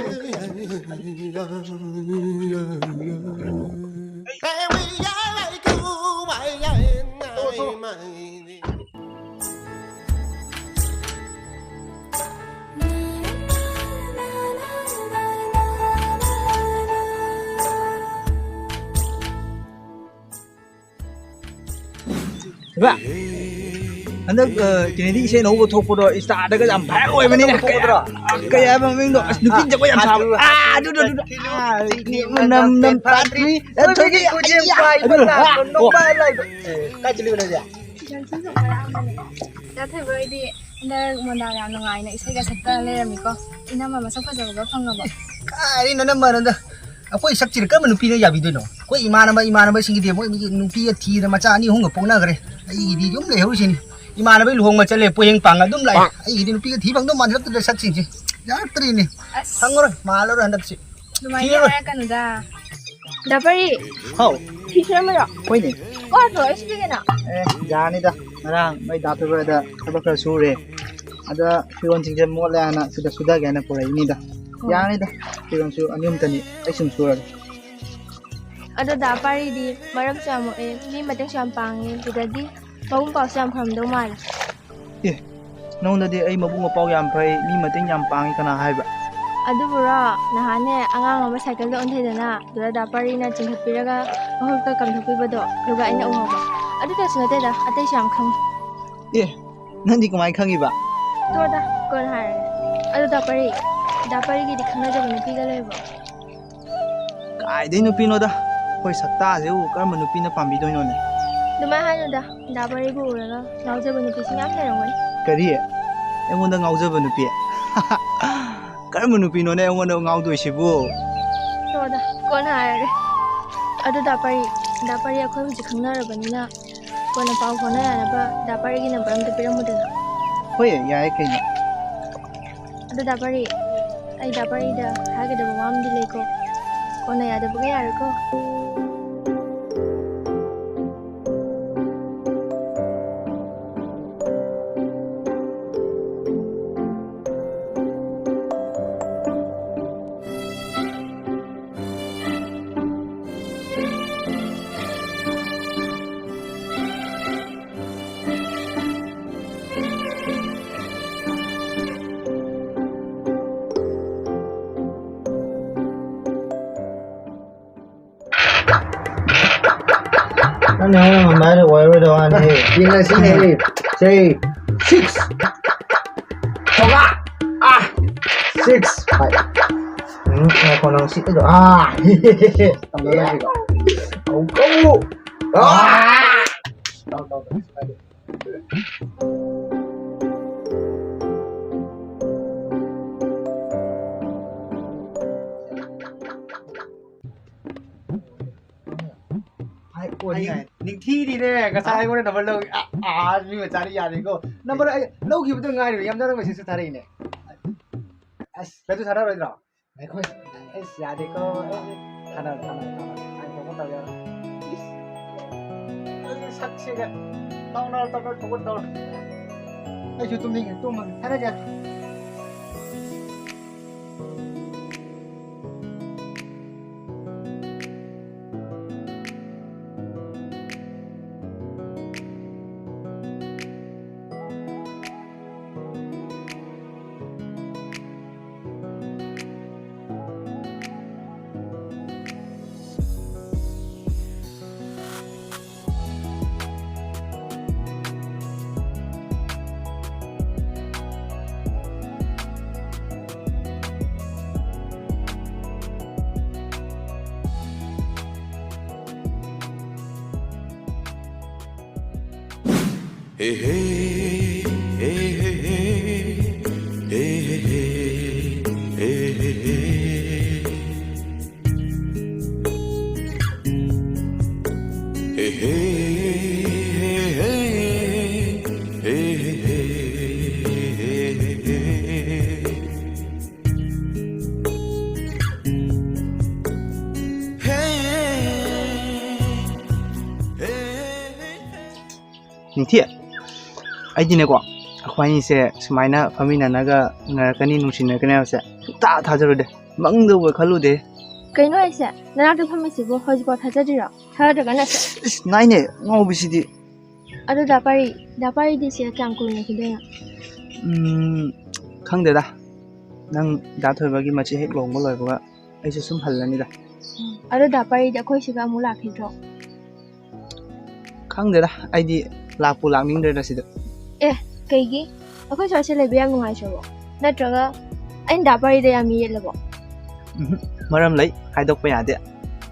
ꯏꯕꯥ, ꯍꯟꯗꯛ, ꯑ, ꯀꯩꯅꯣꯗꯤ ꯏꯁꯩ ꯑꯅꯧꯕ ꯊꯣꯛꯄꯗꯣ Insta-ꯗꯒ ꯌꯥꯝ viral ꯑꯣꯏꯕꯅꯤꯅꯦ꯫ ꯊꯣꯛꯄꯗꯨꯔꯣ? ꯀꯩ, ꯀꯩ ꯍꯥꯏꯕ ꯃꯃꯤꯡꯗꯣ? ꯑꯁ, ꯅꯨꯄꯤ ꯖꯒꯣꯏ ꯌꯥꯝ ꯁꯥꯕ꯫ ꯑꯥ, ꯑꯗꯨꯗꯣ, ꯑꯗꯨꯗꯣ꯫ ꯑꯥ, ꯅꯝ, ꯅꯝ, ꯄꯥꯠꯇ꯭ꯔꯤ꯫ ꯑꯦ, ꯊꯣꯏꯕꯤ, ꯈꯨꯖꯦꯡ ꯑꯩꯌꯥ, ꯄꯥꯏꯕ ꯑꯗꯨꯗꯣ꯫ ꯇꯥꯕ, ꯑꯣ꯫ ꯅꯣꯡꯃ ꯂꯥꯏꯕ꯫ ꯑꯦ, ꯀꯥꯏ ꯆꯠꯂꯤꯕ ꯅꯪꯗꯤ? ꯌꯥꯝ ꯊꯤꯅ ꯆꯥꯎꯈꯠꯂꯛꯑꯝꯃꯦ꯫ ꯗꯥ ꯊꯣꯏꯕ ꯍꯣꯏꯗꯤ ꯍꯟꯗꯛ ꯃꯣꯟꯗꯥ ꯌꯥꯝ ꯅꯨꯡꯉꯥꯏꯅ ꯏꯁꯩꯒ ꯁꯛꯇꯅ ꯂꯩꯔꯝꯃꯤꯀꯣ꯫ ꯏꯅꯝꯃ ꯃꯁꯛ ꯐꯖꯕꯒ ꯐꯪꯉꯕꯣ? ꯀꯥꯏꯗꯩ ꯅꯅꯝꯃꯅꯣꯗ? ꯑꯩꯈꯣꯏ ꯁꯛꯁꯤꯗ ꯀꯔꯝꯕ ꯅꯨꯄꯤꯅ ꯌꯥꯕꯤꯗꯣꯏꯅꯣ? ꯑꯩꯈꯣꯏ ꯏꯃꯥꯟꯅꯕ, ꯏꯃꯥꯟꯅꯕꯁꯤꯡꯒꯤꯗꯤ ꯃꯣꯏ ꯃꯤ ꯅꯨꯄꯤꯒ ꯊꯤꯗꯅ ꯃꯆꯥ ꯑꯅꯤ ꯑꯍꯨꯝꯒ ꯄꯣꯛꯅꯈ꯭ꯔꯦ꯫ ꯑꯩꯒꯤꯗꯤ ꯑꯗꯨꯝ ꯂꯩꯍꯧꯔꯤꯁꯤꯅꯤ꯫ ꯏꯃꯥꯟꯅꯕꯩ ꯂꯨꯍꯣꯡꯕ ꯆꯠꯂꯦ, ꯄꯣꯌꯦꯡ ꯄꯥꯡꯉ ꯑꯗꯨꯝ ꯂꯥꯛꯑꯦ꯫ ꯑꯩꯒꯤꯗꯤ ꯅꯨꯄꯤꯒ ꯊꯤ ꯐꯪꯗꯧ ꯃꯥꯟꯁꯤꯜꯂꯛꯇ꯭ꯔꯦ ꯁꯛꯁꯤꯡꯁꯦ꯫ ꯌꯥꯔꯛꯇ꯭ꯔꯦꯅꯦ꯫ ꯑꯁ꯫ ꯐꯪꯉꯔꯣꯏ, ꯃꯥꯜꯂꯔꯣꯏ ꯍꯟꯗꯛꯁꯤ꯫ ꯑꯗꯨꯃꯥꯏꯅ ꯊꯤꯔꯔꯣꯏ꯫ ꯍꯥꯏꯔꯛꯀꯅꯨꯗ꯫ ꯗꯥ ꯄꯔꯤ꯫ ꯍꯥꯎ꯫ ꯐꯤ ꯁꯨꯔꯝꯃꯤꯔꯣ? ꯍꯣꯏꯅꯦ꯫ ꯀꯣꯟꯗꯣ ꯑꯩ ꯁꯨꯕꯤꯒꯦꯅ꯫ ꯑꯦ, ꯌꯥꯅꯤꯗ꯫ ꯉꯔꯥꯡ ꯅꯣꯏ ꯗꯥ ꯊꯣꯏꯕꯗ ꯊꯕꯛ ꯈꯔ ꯁꯨꯔꯦ꯫ ꯑꯗ ꯐꯤꯔꯣꯟꯁꯤꯡꯁꯦ ꯃꯣꯠꯂꯦ ꯍꯥꯏꯅ ꯁꯤꯗ ꯁꯨꯊꯒꯦ ꯍꯥꯏꯅ ꯄꯨꯔꯛꯏꯅꯤꯗ꯫ ꯑꯣ꯫ ꯌꯥꯅꯤꯗ꯫ ꯐꯤꯔꯣꯟꯁꯨ ꯑꯅꯤ ꯑꯍꯨꯝꯇꯅꯤ꯫ ꯑꯩ ꯁꯨꯝ ꯁꯨꯔꯒꯦ꯫ ꯑꯗꯣ ꯗꯥ ꯄꯥꯔꯤꯗꯤ ꯃꯔꯝꯁꯨ ꯌꯥꯝ ꯃꯣꯛꯑꯦ, ꯃꯤ ꯃꯇꯦꯡꯁꯨ ꯌꯥꯝ ꯄꯥꯡꯉꯦ꯫ ꯁꯤꯗꯗꯤ ꯃꯕꯨꯡ ꯄꯥꯎꯁꯨ ꯌꯥꯝ ꯐꯔꯝꯗꯧ ꯃꯥꯜꯂꯦ꯫ ꯑꯦ, ꯅꯉꯣꯟꯗꯗꯤ ꯑꯩ ꯃꯕꯨꯡ ꯃꯄꯥꯎ ꯌꯥꯝ ꯐꯩ, ꯃꯤ ꯃꯇꯦꯡ ꯌꯥꯝ ꯄꯥꯡꯉꯤ ꯀꯅꯥ ꯍꯥꯏꯕ? ꯑꯗꯨꯕꯨꯔꯣ, ꯅꯍꯥꯟꯅꯦ ꯑꯉꯥꯡ ꯑꯃ ꯁꯥꯏꯀꯜꯗ ꯑꯣꯟꯊꯩꯗꯅ ꯗꯨꯔꯥ ꯗꯥ ꯄꯥꯔꯤꯅ ꯆꯤꯡꯈꯠꯄꯤꯔꯒ ꯃꯍꯨꯠꯇ ꯀꯝꯊꯣꯛꯄꯤꯕꯗꯣ, ꯑꯗꯨꯒ ꯑꯩꯅ ꯎꯍꯧꯕ꯫ ꯑꯗꯨꯗꯁꯨ ꯅꯠꯇꯦꯗ, ꯑꯇꯩꯁꯨ ꯌꯥꯝ ꯈꯪꯉꯤ꯫ ꯑꯦ, ꯅꯪꯗꯤ ꯀꯃꯥꯏꯅ ꯈꯪꯉꯤꯕ? ꯇꯣꯛꯑꯣꯗ, ꯀꯣꯟꯅ ꯍꯥꯏꯔꯒꯦ꯫ ꯑꯗꯨ ꯗꯥ ꯄꯔꯤ, ꯗꯥ ꯄꯔꯤꯒꯤꯗꯤ ꯈꯪꯅꯖꯕ ꯅꯨꯄꯤꯒ ꯂꯩꯕ꯭ꯔꯣ? ꯀꯥꯏꯗꯩ ꯅꯨꯄꯤꯅꯣꯗ? ꯑꯩꯈꯣꯏ ꯁꯛꯇꯥꯁꯤꯕꯨ ꯀꯔꯝꯕ ꯅꯨꯄꯤꯅ ꯄꯥꯝꯕꯤꯗꯣꯏꯅꯣꯅꯦ? ꯑꯗꯨꯃꯥꯏꯅ ꯍꯥꯏꯅꯨꯗ, ꯗꯥ ꯄꯔꯤꯕꯨ ꯎꯔꯒ ꯉꯥꯎꯖꯕ ꯅꯨꯄꯤꯁꯨ ꯃꯌꯥꯝ ꯂꯩꯔꯝꯒꯅꯤ꯫ ꯀꯔꯤ? ꯑꯩꯉꯣꯟꯗ ꯉꯥꯎꯖꯕ ꯅꯨꯄꯤ? ꯀꯔꯝꯕ ꯅꯨꯄꯤꯅꯣꯅꯦ ꯑꯩꯉꯣꯟꯗ ꯉꯥꯎꯗꯣꯏꯁꯤꯕꯨ? ꯇꯣꯛꯑꯣꯗ, ꯀꯣꯟꯅ ꯍꯥꯏꯔꯒꯦ꯫ ꯑꯗꯨ ꯗꯥ ꯄꯔꯤ, ꯗꯥ ꯄꯔꯤ ꯑꯩꯈꯣꯏ ꯍꯧꯖꯤꯛ ꯈꯪꯅꯔꯕꯅꯤꯅ ꯀꯣꯟꯅ ꯄꯥꯎ ꯐꯥꯎꯅ ꯌꯥꯅꯕ ꯗꯥ ꯄꯔꯤꯒꯤ ꯅꯝꯕꯔ ꯑꯝꯇ ꯄꯤꯔꯝꯃꯨꯗꯅ꯫ ꯍꯣꯏ, ꯌꯥꯏ ꯀꯩꯅꯣ꯫ ꯑꯗꯨ ꯗꯥ ꯄꯔꯤ, ꯑꯩ ꯗꯥ ꯄꯔꯤꯗ ꯍꯥꯏꯒꯗꯕ ꯋꯥ ꯑꯃꯗꯤ ꯂꯩꯀꯣ꯫ ꯀꯣꯟꯅ ꯌꯥꯗꯕꯒ ꯌꯥꯔꯣꯏꯀꯣ꯫ ꯅꯪꯅ ꯍꯥꯏꯔꯝꯕ ꯍꯥꯏꯔ ꯑꯣꯏꯔꯔꯣꯏꯗꯕ ꯋꯥꯅꯤ꯫ ꯌꯦꯡꯅꯁꯤꯅꯦ꯫ ꯁꯦ, ꯁꯤꯛꯁ꯫ ꯊꯣꯛꯂꯛ꯫ ꯑꯥ꯫ ꯁꯤꯛꯁ꯫ ꯐꯥꯏꯚ꯫ ꯎꯝ, ꯉꯥꯏꯈꯣ, ꯅꯪ ꯁꯤꯠꯂꯤꯗꯣ꯫ ꯑꯥ꯫ ꯇꯝꯅꯔꯁꯤꯀꯣ꯫ ꯀꯧ, ꯀꯧ꯫ ꯑꯥ꯫ ꯇꯧ, ꯇꯧ, ꯇꯧ꯫ ꯍꯥꯏ, ꯑꯣ, ꯑꯩ ꯅꯤꯡ-, ꯍꯥꯏ꯫ ꯅꯤꯡꯊꯤꯔꯤꯅꯦ, ꯉꯁꯥꯏ ꯑꯩꯉꯣꯟꯗ ꯅꯝꯕꯔ ꯂꯧ-, ꯑ, ꯑ, ꯃꯤ ꯃꯆꯥꯗꯤ ꯌꯥꯔꯦꯀꯣ꯫ ꯅꯝꯕꯔ ꯑꯩ ꯂꯧꯈꯤꯕꯗ ꯉꯥꯏꯔꯤꯕ, ꯌꯥꯝ ꯅꯪ ꯃꯦꯁꯦꯖꯁꯨ ꯊꯥꯔꯛꯏꯅꯦ꯫ ꯑꯁ, ꯀꯩꯁꯨ ꯊꯥꯔꯛꯑꯔꯣꯏꯗ꯭ꯔꯣ? ꯑꯩꯈꯣꯏ, ꯑꯩꯁ, ꯌꯥꯗꯦꯀꯣ꯫ ꯊꯥꯅꯔꯣ, ꯊꯥꯅꯔꯣ, ꯊꯥꯅꯔꯣ꯫ ꯑꯩ ꯊꯣꯛꯄ ꯇꯧ ꯌꯥꯔꯣꯏ꯫ ꯏꯁ, ꯑꯩꯒꯤ ꯁꯛꯁꯤꯒ꯫ ꯇꯧꯅꯔꯣ, ꯇꯧꯅꯔꯣ, ꯊꯣꯛꯄ ꯇꯧꯔꯣ꯫ ꯑꯩꯁꯨ ꯇꯨꯝꯅꯤꯡꯉꯦ, ꯇꯨꯝꯃꯒꯦ꯫ ꯊꯥꯅꯁꯦ꯫ ꯅꯤꯡꯊꯤ, ꯑꯩꯗꯤꯅꯦꯀꯣ, ꯑꯩꯈꯣꯏ ꯑꯅꯤꯁꯦ ꯁꯨꯃꯥꯏꯅ ꯐꯝꯃꯤꯟꯅꯅꯒ ꯎꯅꯔꯛꯀꯅꯤ, ꯅꯨꯡꯁꯤꯅꯔꯛꯀꯅꯤ ꯍꯥꯏꯕꯁꯦ ꯁꯨꯡꯊꯥ ꯊꯥꯖꯔꯨꯗꯦ, ꯃꯪꯗꯕꯨ ꯈꯜꯂꯨꯗꯦ꯫ ꯀꯩꯅꯣ ꯍꯥꯏꯁꯦ? ꯅꯅꯥꯛꯇ ꯐꯝꯃꯤꯁꯤꯕꯨ ꯍꯧꯖꯤꯛꯐꯥꯎ ꯊꯥꯖꯗ꯭ꯔꯤꯔꯣ? ꯊꯥꯖꯗ꯭ꯔꯒꯅ ꯁꯦ꯫ ꯏꯁ, ꯅꯥꯏꯅꯦ, ꯉꯥꯎꯕꯤꯁꯤꯗꯤ꯫ ꯑꯗꯣ ꯗꯥ ꯄꯥꯔꯤ, ꯗꯥ ꯄꯥꯔꯤꯗꯤ ꯁꯤꯗ ꯀꯌꯥꯝ ꯀꯨꯏꯅ ꯂꯩꯈꯤꯗꯣꯏꯅꯣ? ꯎꯝ, ꯈꯪꯗꯦꯗ꯫ ꯅꯪ ꯗꯥ ꯊꯣꯏꯕꯒꯤ ꯃꯆꯦ ꯍꯦꯛ ꯂꯨꯍꯣꯡꯕ ꯂꯣꯏꯕꯒ ꯑꯩꯁꯨ ꯁꯨꯝ ꯍꯜꯂꯅꯤꯗ꯫ ꯑꯗꯣ ꯗꯥ ꯄꯥꯔꯤꯗꯤ ꯑꯩꯈꯣꯏ ꯁꯤꯒ ꯑꯃꯨꯛ ꯂꯥꯛꯈꯤꯗ꯭ꯔꯣ? ꯈꯪꯗꯦꯗ, ꯑꯩꯗꯤ ꯂꯥꯛꯄꯨ ꯂꯥꯛꯅꯤꯡꯗ꯭ꯔꯦꯗ ꯁꯤꯗ꯫ ꯑꯦ, ꯀꯩꯒꯤ? ꯑꯩꯈꯣꯏ ꯁ꯭ꯋꯥꯏꯁꯦ ꯂꯩꯕ ꯌꯥꯝ ꯅꯨꯡꯉꯥꯏꯇ꯭ꯔꯕꯣ? ꯅꯠꯇ꯭ꯔꯒ ꯑꯩꯅ ꯗꯥ ꯄꯥꯔꯤꯗ ꯌꯥꯝ ꯃꯤ ꯌꯦꯠꯂꯕꯣ? ꯎꯝꯍꯨꯝ, ꯃꯔꯝ ꯂꯩ, ꯍꯥꯏꯗꯣꯛꯄ ꯌꯥꯗꯦ꯫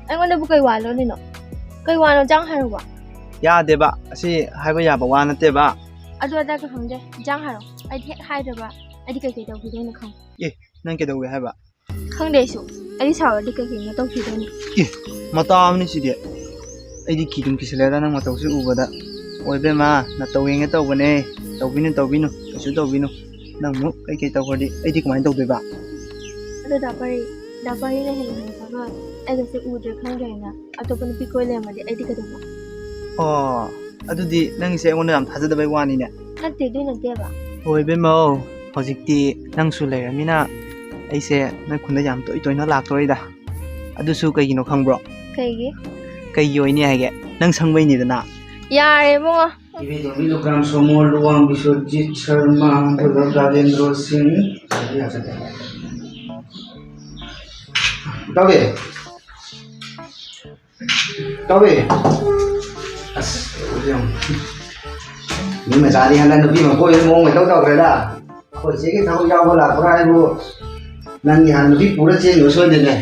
ꯑꯩꯉꯣꯟꯗꯕꯨ ꯀꯩ ꯋꯥ ꯂꯣꯠꯂꯤꯅꯣ? ꯀꯩ ꯋꯥꯅꯣ? ꯆꯥꯡ ꯍꯥꯏꯔꯨꯕ꯫ ꯌꯥꯗꯦꯕ, ꯑꯁꯤ ꯍꯥꯏꯕ ꯌꯥꯕ ꯋꯥ ꯅꯠꯇꯦꯕ꯫ ꯑꯗꯨ ꯑꯗꯥ ꯀꯩ ꯈꯪꯗꯦ, ꯆꯥꯡ ꯍꯥꯏꯔꯣ꯫ ꯑꯩꯗꯤ ꯍꯦꯛ ꯍꯥꯏꯗ꯭ꯔꯕ ꯑꯩꯗꯤ ꯀꯩꯀꯩ ꯇꯧꯈꯤꯗꯣꯏꯅꯣ ꯈꯪꯉꯦ꯫ ꯑꯦ, ꯅꯪ ꯀꯩꯗꯧꯒꯦ ꯍꯥꯏꯕ? ꯈꯪꯗꯦ ꯑꯩꯁꯨ꯫ ꯑꯩꯗꯤ ꯁꯥꯎꯔꯗꯤ ꯀꯩ ꯀꯩꯅꯣ ꯇꯧꯈꯤꯗꯣꯏꯅꯤ꯫ ꯑꯦ, ꯃꯇꯥ ꯑꯃꯅꯤ ꯁꯤꯗꯤ꯫ ꯑꯩꯗꯤ ꯀꯤꯗꯨꯝ ꯀꯤꯁꯜꯂꯦꯗ ꯅꯪ ꯃꯇꯧꯁꯤ ꯎꯕꯗ꯫ ꯑꯣꯏ ꯏꯕꯦꯝꯃ, ꯅꯇꯧ ꯌꯦꯡꯒꯦ ꯇꯧꯕꯅꯦ꯫ ꯇꯧꯕꯤꯅꯨ, ꯇꯧꯕꯤꯅꯨ, ꯀꯩꯁꯨ ꯇꯧꯕꯤꯅꯨ꯫ ꯅꯪ ꯑꯃꯨꯛ ꯀꯩꯀꯩ ꯇꯧꯈ꯭ꯔꯗꯤ ꯑꯩꯗꯤ ꯀꯃꯥꯏꯅ ꯇꯧꯗꯣꯏꯕ? ꯑꯗꯣ ꯗꯥ ꯄꯥꯔꯤ, ꯗꯥ ꯄꯥꯔꯤꯅ ꯍꯌꯦꯡ ꯍꯜꯂꯛꯄꯒ ꯑꯩꯒꯁꯦ ꯎꯗ꯭ꯔꯦ ꯈꯪꯗ꯭ꯔꯦꯅ ꯑꯇꯣꯞꯄ ꯅꯨꯄꯤ ꯀꯣꯏ ꯂꯩꯔꯝꯃꯗꯤ ꯑꯩꯗꯤ ꯀꯩꯗꯧꯕ? ꯑꯣ, ꯑꯗꯨꯗꯤ ꯅꯪꯒꯤꯁꯦ ꯑꯩꯉꯣꯟꯗ ꯌꯥꯝ ꯊꯥꯖꯗꯕꯩ ꯋꯥꯅꯤꯅꯦ꯫ ꯅꯠꯇꯦ, ꯑꯗꯨꯏ ꯅꯠꯇꯦꯕ꯫ ꯍꯣꯏ ꯏꯕꯦꯝꯃꯧ, ꯍꯧꯖꯤꯛꯇꯤ ꯅꯪꯁꯨ ꯂꯩꯔꯃꯤꯅ ꯑꯩꯁꯦ ꯅꯣꯏ ꯈꯨꯟꯗ ꯌꯥꯝ ꯇꯣꯏ ꯇꯣꯏꯅ ꯂꯥꯛꯇꯣꯔꯤꯗ꯫ ꯑꯗꯨꯁꯨ ꯀꯩꯒꯤꯅꯣ ꯈꯪꯕ꯭ꯔꯣ? ꯀꯩꯒꯤ? ꯀꯩꯒꯤ ꯑꯣꯏꯅꯤ ꯍꯥꯏꯒꯦ? ꯅꯪ ꯁꯪꯕꯩꯅꯤꯗꯅ꯫ ꯌꯥꯔꯦ ꯏꯕꯨꯡꯉꯣ꯫ ꯏꯕꯦꯟꯗꯧꯅꯤ ꯂꯨꯈ꯭ꯔꯥꯝ ꯁꯣꯃꯣꯔ, ꯂꯨꯋꯥꯡ ꯕꯤꯁ꯭ꯋꯖꯤꯠ ꯁꯔꯃ, ꯑꯗꯨꯒ ꯔꯥꯖꯦꯟꯗ꯭ꯔꯣ ꯁꯤꯡ꯫ ꯏꯇꯥꯎꯕꯤ꯫ ꯏꯇꯥꯎꯕꯤ꯫ ꯑꯁ, ꯌꯦꯡꯉꯨ꯫ ꯃꯤ ꯃꯆꯥꯗꯤ ꯍꯟꯗꯛ ꯅꯨꯄꯤ ꯃꯀꯣꯏꯕ ꯃꯑꯣꯡ ꯃꯇꯧ ꯇꯧꯈ꯭ꯔꯦꯗ꯫ ꯑꯩꯈꯣꯏ ꯆꯦꯒꯤ ꯊꯕꯛ ꯌꯥꯎꯕ ꯂꯥꯛꯄ꯭ꯔꯥ ꯍꯥꯏꯕꯨ ꯅꯪꯒꯤ ꯍꯥꯟꯅ ꯅꯨꯄꯤ ꯄꯨꯔ ꯆꯦꯟꯈꯤꯕ ꯁꯣꯏꯗꯣꯏꯅꯦ꯫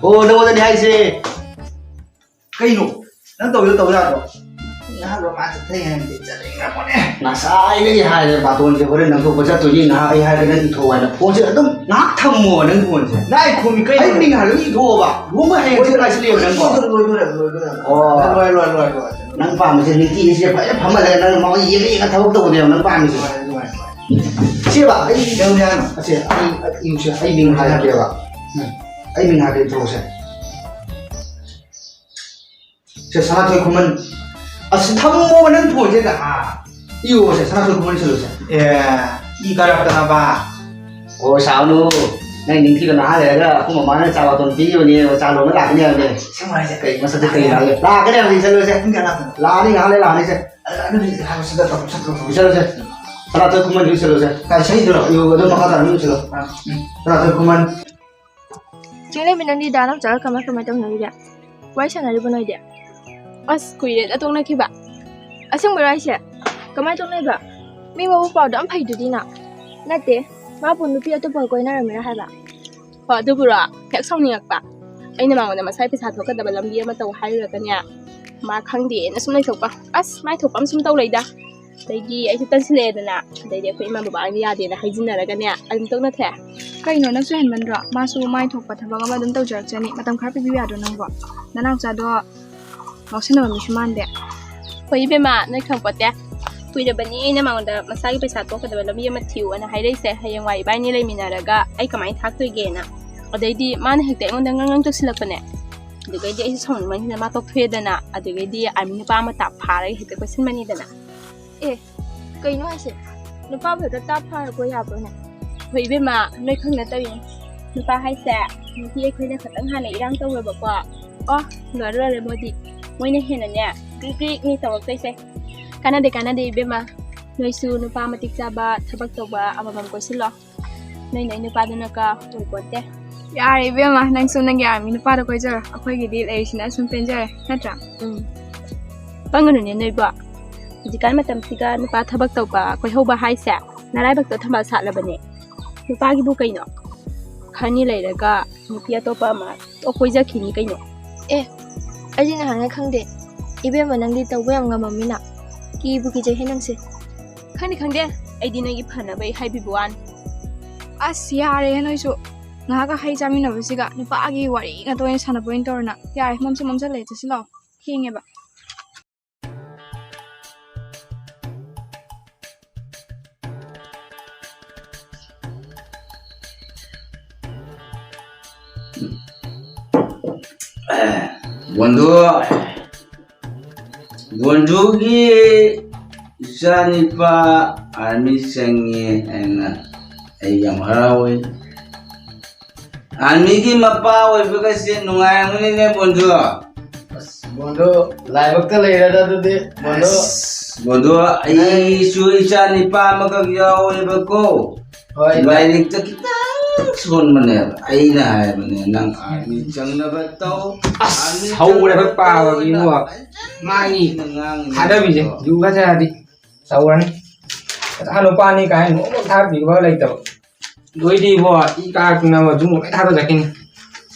ꯑꯣ, ꯅꯉꯣꯟꯗꯅꯦ ꯍꯥꯏꯁꯦ꯫ ꯀꯩꯅꯣ? ꯅꯪ ꯇꯧꯒꯦꯗꯣ ꯇꯧ ꯌꯥꯗ꯭ꯔꯣ? ꯅꯍꯥꯟ ꯔꯣꯃꯥꯟ ꯆꯠꯊꯩ ꯍꯥꯏꯅꯗꯤ ꯆꯠꯅꯤꯡꯉꯕꯅꯦ꯫ ꯉꯁꯥꯏꯗꯒꯤ ꯍꯥꯏꯔꯦ, ꯕꯥꯇꯣꯟꯁꯦ ꯍꯣꯔꯦꯟ ꯅꯪ ꯊꯣꯛꯄ ꯆꯠꯇꯣꯏꯅꯤ, ꯉꯥꯏꯍꯥꯛ ꯑꯩ ꯍꯥꯏꯔꯒ ꯅꯪ ꯏꯊꯣꯛꯑꯣ ꯍꯥꯏꯅ꯫ ꯐꯣꯟꯁꯦ ꯑꯗꯨꯝ ꯉꯥꯏꯍꯥꯛ ꯊꯝꯃꯣ, ꯅꯪ ꯐꯣꯟꯁꯦ꯫ ꯅꯪ ꯑꯩ ꯈꯨꯝꯃꯤ ꯀꯩꯅꯣ? ꯑꯩ ꯃꯤꯡ ꯍꯥꯏꯔꯒ ꯏꯊꯣꯛꯑꯣꯕ꯫ ꯂꯨꯍꯣꯡꯕ ꯍꯌꯦꯡ ꯆꯠꯂ ꯍꯥꯏꯁꯤ ꯂꯩꯌꯣ ꯅꯪꯀꯣ꯫ ꯂꯣꯏꯗꯣꯔꯦ, ꯂꯣꯏꯗꯣꯔꯦ, ꯂꯣꯏꯗꯣꯔꯦ꯫ ꯑꯣ꯫ ꯂꯣꯏ, ꯂꯣꯏ, ꯂꯣꯏ, ꯂꯣꯏ꯫ ꯅꯪ ꯄꯥꯝꯃꯤꯁꯦ ꯅꯤꯡꯇꯤꯅꯤ ꯁꯤꯗ ꯐꯖꯅ ꯐꯝꯍꯜꯂꯒ ꯅꯪ ꯃꯉꯣꯟꯗ ꯌꯦꯡꯉ ꯌꯦꯡꯉ ꯊꯕꯛ ꯇꯧꯕꯅꯦꯕ ꯅꯪ ꯄꯥꯝꯃꯤꯁꯦ꯫ ꯂꯣꯏ, ꯂꯣꯏ, ꯂꯣꯏ꯫ ꯁꯤꯕ, ꯑꯩ ꯀꯩꯗꯧꯅꯤ ꯍꯥꯏꯅꯣ? ꯑꯁꯦ, ꯑꯩ, ꯑꯩ ꯏꯌꯨꯁꯦ, ꯑꯩ ꯃꯤꯡ ꯍꯥꯏꯔꯛꯀꯦꯕ꯫ ꯎꯝ꯫ ꯑꯩ ꯃꯤꯡ ꯍꯥꯏꯔꯛꯀꯦ, ꯏꯊꯣꯛꯑꯣꯁꯦ꯫ ꯁꯦ, ꯁꯅꯥꯊꯣꯏ ꯈꯨꯃꯟ꯫ ꯑꯁ, ꯊꯝꯃꯣ ꯅꯪ ꯐꯣꯟꯁꯦ, ꯅꯍꯥ꯫ ꯏꯌꯣꯁꯦ, ꯁꯅꯥꯊꯣꯏ ꯈꯨꯃꯟ ꯏꯁꯜꯂꯨꯁꯦ꯫ ꯑꯦ, ꯏ ꯀꯥꯔꯛꯇꯅꯕ꯫ ꯑꯣ, ꯁꯥꯎꯅꯨ꯫ ꯅꯪ ꯅꯤꯡꯊꯤꯕ ꯅꯍꯥ ꯂꯩꯔꯒ ꯑꯩꯈꯣꯏ ꯃꯃꯥꯅ ꯆꯥ ꯕꯥꯇꯣꯟ ꯄꯤꯈꯤꯕꯅꯦ, ꯆꯥ ꯂꯣꯟꯕ ꯂꯥꯛꯀꯅꯤ ꯍꯥꯏꯕꯅꯦ꯫ ꯑꯁꯦꯡꯕ ꯍꯥꯏꯁꯦ? ꯀꯩ ꯃꯁꯛꯇ ꯀꯩ ꯂꯥꯛꯑꯒꯦ? ꯂꯥꯛꯀꯅꯤ ꯍꯥꯏꯕꯅꯤ, ꯆꯠꯂꯨꯁꯦ꯫ ꯄꯨꯡ ꯀꯌꯥ ꯂꯥꯛꯇꯣꯏꯅꯣ? ꯂꯥꯛꯑꯅꯤ, ꯉꯥꯏꯍꯥꯛ ꯂꯩ ꯂꯥꯛꯑꯅꯤ, ꯁꯦ꯫ ꯑꯗꯨꯗꯤ ꯍꯥꯏꯕꯁꯤꯗ ꯇꯧꯔꯣ, ꯆꯠꯂꯣ꯫ ꯆꯠꯂꯨꯁꯦ꯫ ꯁꯅꯥꯊꯣꯏ ꯈꯨꯃꯟꯗꯨ ꯆꯠꯂꯨꯁꯦ꯫ ꯀꯥꯏ ꯆꯠꯂꯤꯗꯨꯔꯣ? ꯌꯣꯒꯗꯣ ꯃꯈꯥ ꯇꯥꯅ ꯑꯗꯨꯝ ꯆꯠꯂꯣ꯫ ꯑꯥ, ꯎꯝ꯫ ꯁꯅꯥꯊꯣꯏ ꯈꯨꯃꯟ꯫ ꯆꯦ ꯂꯩꯃꯤ, ꯅꯪꯗꯤ ꯗꯥ ꯅꯥꯎꯆꯥꯒ ꯀꯃꯥꯏ ꯀꯃꯥꯏ ꯇꯧꯅꯔꯤꯒꯦ? ꯋꯥꯔꯤ ꯁꯥꯟꯅꯔꯤꯕꯣ ꯅꯣꯏꯗꯤ? ꯑꯁ, ꯀꯨꯏꯔꯦꯗ ꯇꯣꯛꯅꯈꯤꯕ꯫ ꯑꯁꯦꯡꯕꯔꯣ ꯍꯥꯏꯁꯦ? ꯀꯃꯥꯏ ꯇꯣꯛꯅꯩꯕ? ꯃꯤ ꯃꯕꯨꯛ ꯄꯥꯎꯗ ꯌꯥꯝ ꯐꯩꯗꯨꯗꯤ ꯅ꯫ ꯅꯠꯇꯦ, ꯃꯥꯕꯨ ꯅꯨꯄꯤ ꯑꯇꯣꯞꯄꯒ ꯀꯣꯏꯅꯔꯝꯃꯤꯔꯥ ꯍꯥꯏꯕ? ꯍꯣ, ꯑꯗꯨꯕꯨꯔꯣ? ꯍꯦꯛ ꯁꯥꯎꯅꯤꯡꯉꯛꯄ꯫ ꯑꯩꯅ ꯃꯉꯣꯟꯗ ꯃꯁꯥꯏ ꯄꯩꯁꯥ ꯊꯣꯛꯀꯗꯕ ꯂꯝꯕꯤ ꯑꯃ ꯇꯧ ꯍꯥꯏꯔꯨꯔꯒꯅꯦ, ꯃꯥ ꯈꯪꯗꯦꯅ ꯁꯨꯝ ꯂꯩꯊꯣꯛꯄ꯫ ꯑꯁ, ꯃꯥꯏ ꯊꯣꯛꯄ ꯑꯃ ꯁꯨꯝ ꯇꯧ ꯂꯩꯗ꯫ ꯑꯗꯩꯗꯤ ꯑꯩꯁꯨ ꯇꯟꯁꯤꯜꯂꯛꯑꯦꯗꯅ, ꯑꯗꯩꯗꯤ ꯑꯩꯈꯣꯏ ꯏꯃꯥ ꯕꯕꯥꯅ ꯌꯥꯗꯦꯅ ꯍꯥꯏꯖꯤꯟꯅꯔꯒꯅꯦ, ꯑꯗꯨꯝ ꯇꯣꯛꯅꯊꯣꯛꯑꯦ꯫ ꯀꯩꯅꯣ, ꯅꯪꯁꯨ ꯍꯦꯟꯃꯟꯗ꯭ꯔꯣ? ꯃꯥꯁꯨ ꯃꯥꯏ ꯊꯣꯛꯄ ꯊꯕꯛ ꯑꯃ ꯑꯗꯨꯝ ꯇꯧꯖꯔꯛꯆꯅꯤ, ꯃꯇꯝ ꯈꯔ ꯄꯤꯕꯤꯌꯨ ꯌꯥꯗ꯭ꯔꯣ ꯅꯪꯕꯣ? ꯅꯅꯥꯎꯆꯥꯗꯣ ꯉꯥꯎꯁꯟꯅꯕ ꯃꯤꯁꯨ ꯃꯥꯟꯗꯦ꯫ ꯍꯣꯏ ꯏꯕꯦꯝꯃ, ꯅꯣꯏ ꯈꯪꯄꯣꯠꯇꯦ꯫ ꯀꯨꯏꯔꯕꯅꯤ ꯑꯩꯅ ꯃꯉꯣꯟꯗ ꯃꯁꯥꯒꯤ ꯄꯩꯁꯥ ꯊꯣꯛꯀꯗꯕ ꯂꯝꯕꯤ ꯑꯃ ꯊꯤꯌꯨ ꯑꯅ ꯍꯥꯏꯔꯛꯏꯁꯦ, ꯍꯌꯦꯡꯋꯥꯏ ꯏꯕꯥꯅꯤ ꯂꯩꯃꯤꯟꯅꯔꯒ ꯑꯩ ꯀꯃꯥꯏꯅ ꯊꯥꯛꯇꯣꯏꯒꯦꯅ꯫ ꯑꯗꯩꯗꯤ ꯃꯥꯅ ꯍꯦꯛꯇ ꯑꯩꯉꯣꯟꯗ ꯉꯥꯡ ꯉꯥꯡ ꯇꯧꯁꯤꯜꯂꯛꯄꯅꯦ꯫ ꯑꯗꯨꯗꯩꯗꯤ ꯑꯩꯁꯨ ꯁꯥꯎꯅꯤꯡꯃꯟꯈꯤꯗꯅ ꯃꯥ ꯇꯣꯛꯊꯣꯛꯑꯦꯗꯅ, ꯑꯗꯨꯗꯩꯗꯤ ꯑꯥꯔꯃꯤ ꯅꯨꯄꯥ ꯑꯃ ꯇꯥꯞ ꯐꯥꯔꯒ ꯍꯦꯛꯇ ꯀꯣꯏꯁꯤꯟꯕꯅꯤꯗꯅ꯫ ꯑꯦ, ꯀꯩꯅꯣ ꯍꯥꯏꯁꯦ? ꯅꯨꯄꯥꯕꯨ ꯍꯦꯛꯇ ꯇꯥꯞ ꯐꯥꯔ ꯀꯣꯏ ꯌꯥꯕ꯭ꯔꯣꯅꯦ? ꯍꯣꯏ ꯏꯕꯦꯝꯃ, ꯅꯣꯏ ꯈꯪꯅ ꯇꯧꯔꯤꯅꯤ꯫ ꯅꯨꯄꯥ ꯍꯥꯏꯁꯦ, ꯅꯨꯄꯤ ꯑꯩꯈꯣꯏꯅ ꯈꯇꯪ ꯍꯥꯟꯅ ꯏꯔꯥꯡ ꯇꯧꯔꯕꯀꯣ꯫ ꯑꯣ, ꯂꯣꯏꯔꯦ ꯂꯣꯏꯔꯦ ꯃꯣꯏꯗꯤ꯫ ꯃꯣꯏꯅ ꯍꯦꯟꯅꯅꯦ, ꯒ꯭ꯔꯤꯛ ꯒ꯭ꯔꯤꯛꯅꯤ ꯇꯧꯔꯛꯇꯣꯏꯁꯦ꯫ ꯀꯥꯟꯅꯗꯦ, ꯀꯥꯟꯅꯗꯦ ꯏꯕꯦꯝꯃ꯫ ꯅꯣꯏꯁꯨ ꯅꯨꯄꯥ ꯃꯇꯤꯛ ꯆꯥꯕ, ꯊꯕꯛ ꯇꯧꯕ ꯑꯃꯃꯝ ꯀꯣꯏꯁꯤꯜꯂꯣ꯫ ꯅꯣꯏ ꯅꯣꯏ ꯅꯨꯄꯥꯗꯨꯅ ꯀ ꯑꯣꯏꯄꯣꯟꯇꯦ꯫ ꯌꯥꯔꯦ ꯏꯕꯦꯝꯃ, ꯅꯪꯁꯨ ꯅꯪꯒꯤ ꯑꯥꯔꯃꯤ ꯅꯨꯄꯥꯗꯣ ꯀꯣꯏꯖꯔꯣ, ꯑꯩꯈꯣꯏꯒꯤꯗꯤ ꯂꯩꯔꯤꯁꯤꯅ ꯁꯨꯝ ꯄꯦꯟꯖꯔꯦ, ꯅꯠꯇ꯭ꯔꯥ? ꯎꯝ꯫ ꯄꯪꯒꯅꯨꯅꯦ ꯅꯣꯏꯕꯣ꯫ ꯍꯧꯖꯤꯛꯀꯥꯟ ꯃꯇꯝꯁꯤꯒ ꯅꯨꯄꯥ ꯊꯕꯛ ꯇꯧꯕ ꯀꯣꯏꯍꯧꯕ ꯍꯥꯏꯁꯦ ꯅꯔꯥꯏꯕꯛꯇꯣ ꯊꯝꯕꯥꯜ ꯁꯥꯠꯂꯕꯅꯦ꯫ ꯅꯨꯄꯥꯒꯤꯕꯨ ꯀꯩꯅꯣ? ꯈꯔꯅꯤ ꯂꯩꯔꯒ ꯅꯨꯄꯤ ꯑꯇꯣꯞꯄ ꯑꯃ ꯇꯣꯛ ꯀꯣꯏꯖꯈꯤꯅꯤ ꯀꯩꯅꯣ꯫ ꯑꯦ, ꯑꯩꯗꯤ ꯅꯍꯥꯟꯉꯩ ꯈꯪꯗꯦ꯫ ꯏꯕꯦꯝꯃ, ꯅꯪꯗꯤ ꯇꯧꯕ ꯌꯥꯝ ꯉꯝꯃꯝꯃꯤꯅ꯫ ꯀꯤꯕꯨ ꯀꯤꯖꯩꯍꯦ ꯅꯪꯁꯦ꯫ ꯈꯪꯗꯦ, ꯈꯪꯗꯦ꯫ ꯑꯩꯗꯤ ꯅꯪꯒꯤ ꯐꯅꯕ ꯑꯩ ꯍꯥꯏꯕꯤꯕ ꯋꯥꯅꯤ꯫ ꯑꯁ, ꯌꯥꯔꯦꯍꯦ ꯅꯣꯏꯁꯨ꯫ ꯉꯥꯏꯍꯥꯛꯀ ꯍꯩ ꯆꯥꯃꯤꯟꯅꯕꯁꯤꯒ ꯅꯨꯄꯥꯒꯤ ꯋꯥꯔꯤ ꯉꯥꯛꯇ ꯑꯣꯏꯅ ꯁꯥꯟꯅꯕ ꯑꯣꯏꯅ ꯇꯧꯔꯅ꯫ ꯌꯥꯔꯦ, ꯃꯝꯁꯨ ꯃꯝꯁꯜꯂꯛꯑꯦ, ꯆꯠꯁꯤ ꯂꯥꯛꯑꯣ꯫ ꯊꯦꯡꯉꯦꯕ꯫ ꯕꯣꯟꯗꯨ, ꯕꯣꯟꯗꯨꯒꯤ ꯏꯆꯥꯅꯤꯄꯥ ꯑꯥꯔꯃꯤ ꯆꯪꯉꯦ ꯍꯥꯏꯅ ꯑꯩ ꯌꯥꯝ ꯍꯔꯥꯎꯋꯦ꯫ ꯑꯥꯔꯃꯤꯒꯤ ꯃꯄꯥ ꯑꯣꯏꯕꯒꯁꯦ ꯅꯨꯡꯉꯥꯏꯔꯝꯒꯅꯤꯅꯦ, ꯕꯣꯟꯗꯨ꯫ ꯑꯁ, ꯕꯣꯟꯗꯨ, ꯂꯥꯏꯕꯛꯇ ꯂꯩꯔꯦꯗ ꯑꯗꯨꯗꯤ, ꯕꯣꯟꯗꯨ꯫ ꯑꯁ, ꯕꯣꯟꯗꯨ, ꯑꯩꯁꯨ ꯏꯆꯥ ꯅꯤꯄꯥ ꯑꯃꯈꯛ ꯌꯥꯎꯋꯦꯕꯀꯣ꯫ ꯍꯣꯏ, ꯂꯥꯏꯔꯤꯛꯇ ꯈꯤꯇꯪ ꯁꯣꯟꯕꯅꯦꯕ꯫ ꯑꯩꯅ ꯍꯥꯏꯕꯅꯦ, ꯅꯪ ꯑꯥꯔꯃꯤ ꯆꯪꯅꯕ ꯇꯧ꯫ ꯑꯁ, ꯑꯥꯔꯃꯤ ꯍꯧꯔꯦꯕ ꯆꯪꯅꯕ ꯄꯥꯕꯒꯤ ꯇꯧꯅ ꯏꯕꯨꯡꯉꯣ꯫ ꯐꯖꯅ ꯃꯥꯒꯤ ꯉꯥꯡꯉꯤꯅꯦ ꯊꯥꯗꯕꯤꯁꯦ, ꯑꯗꯣ꯫ ꯌꯨ ꯈꯔ ꯊꯛꯑꯗꯤ ꯇꯧꯔꯅꯤ꯫ ꯄꯩꯁꯥ ꯅꯨꯄꯥꯅꯤ ꯀꯥꯏꯅ ꯅꯣꯡꯃ ꯊꯥꯔꯛꯄꯤꯕ ꯂꯩꯇꯕ꯫ ꯂꯣꯏꯗꯤ ꯏꯕꯣ, ꯏ ꯀꯥꯔꯛꯇꯅꯕ ꯖꯨꯃꯨ ꯂꯣꯏ ꯊꯥꯗꯣꯛ ꯆꯠꯈꯤꯅꯤ꯫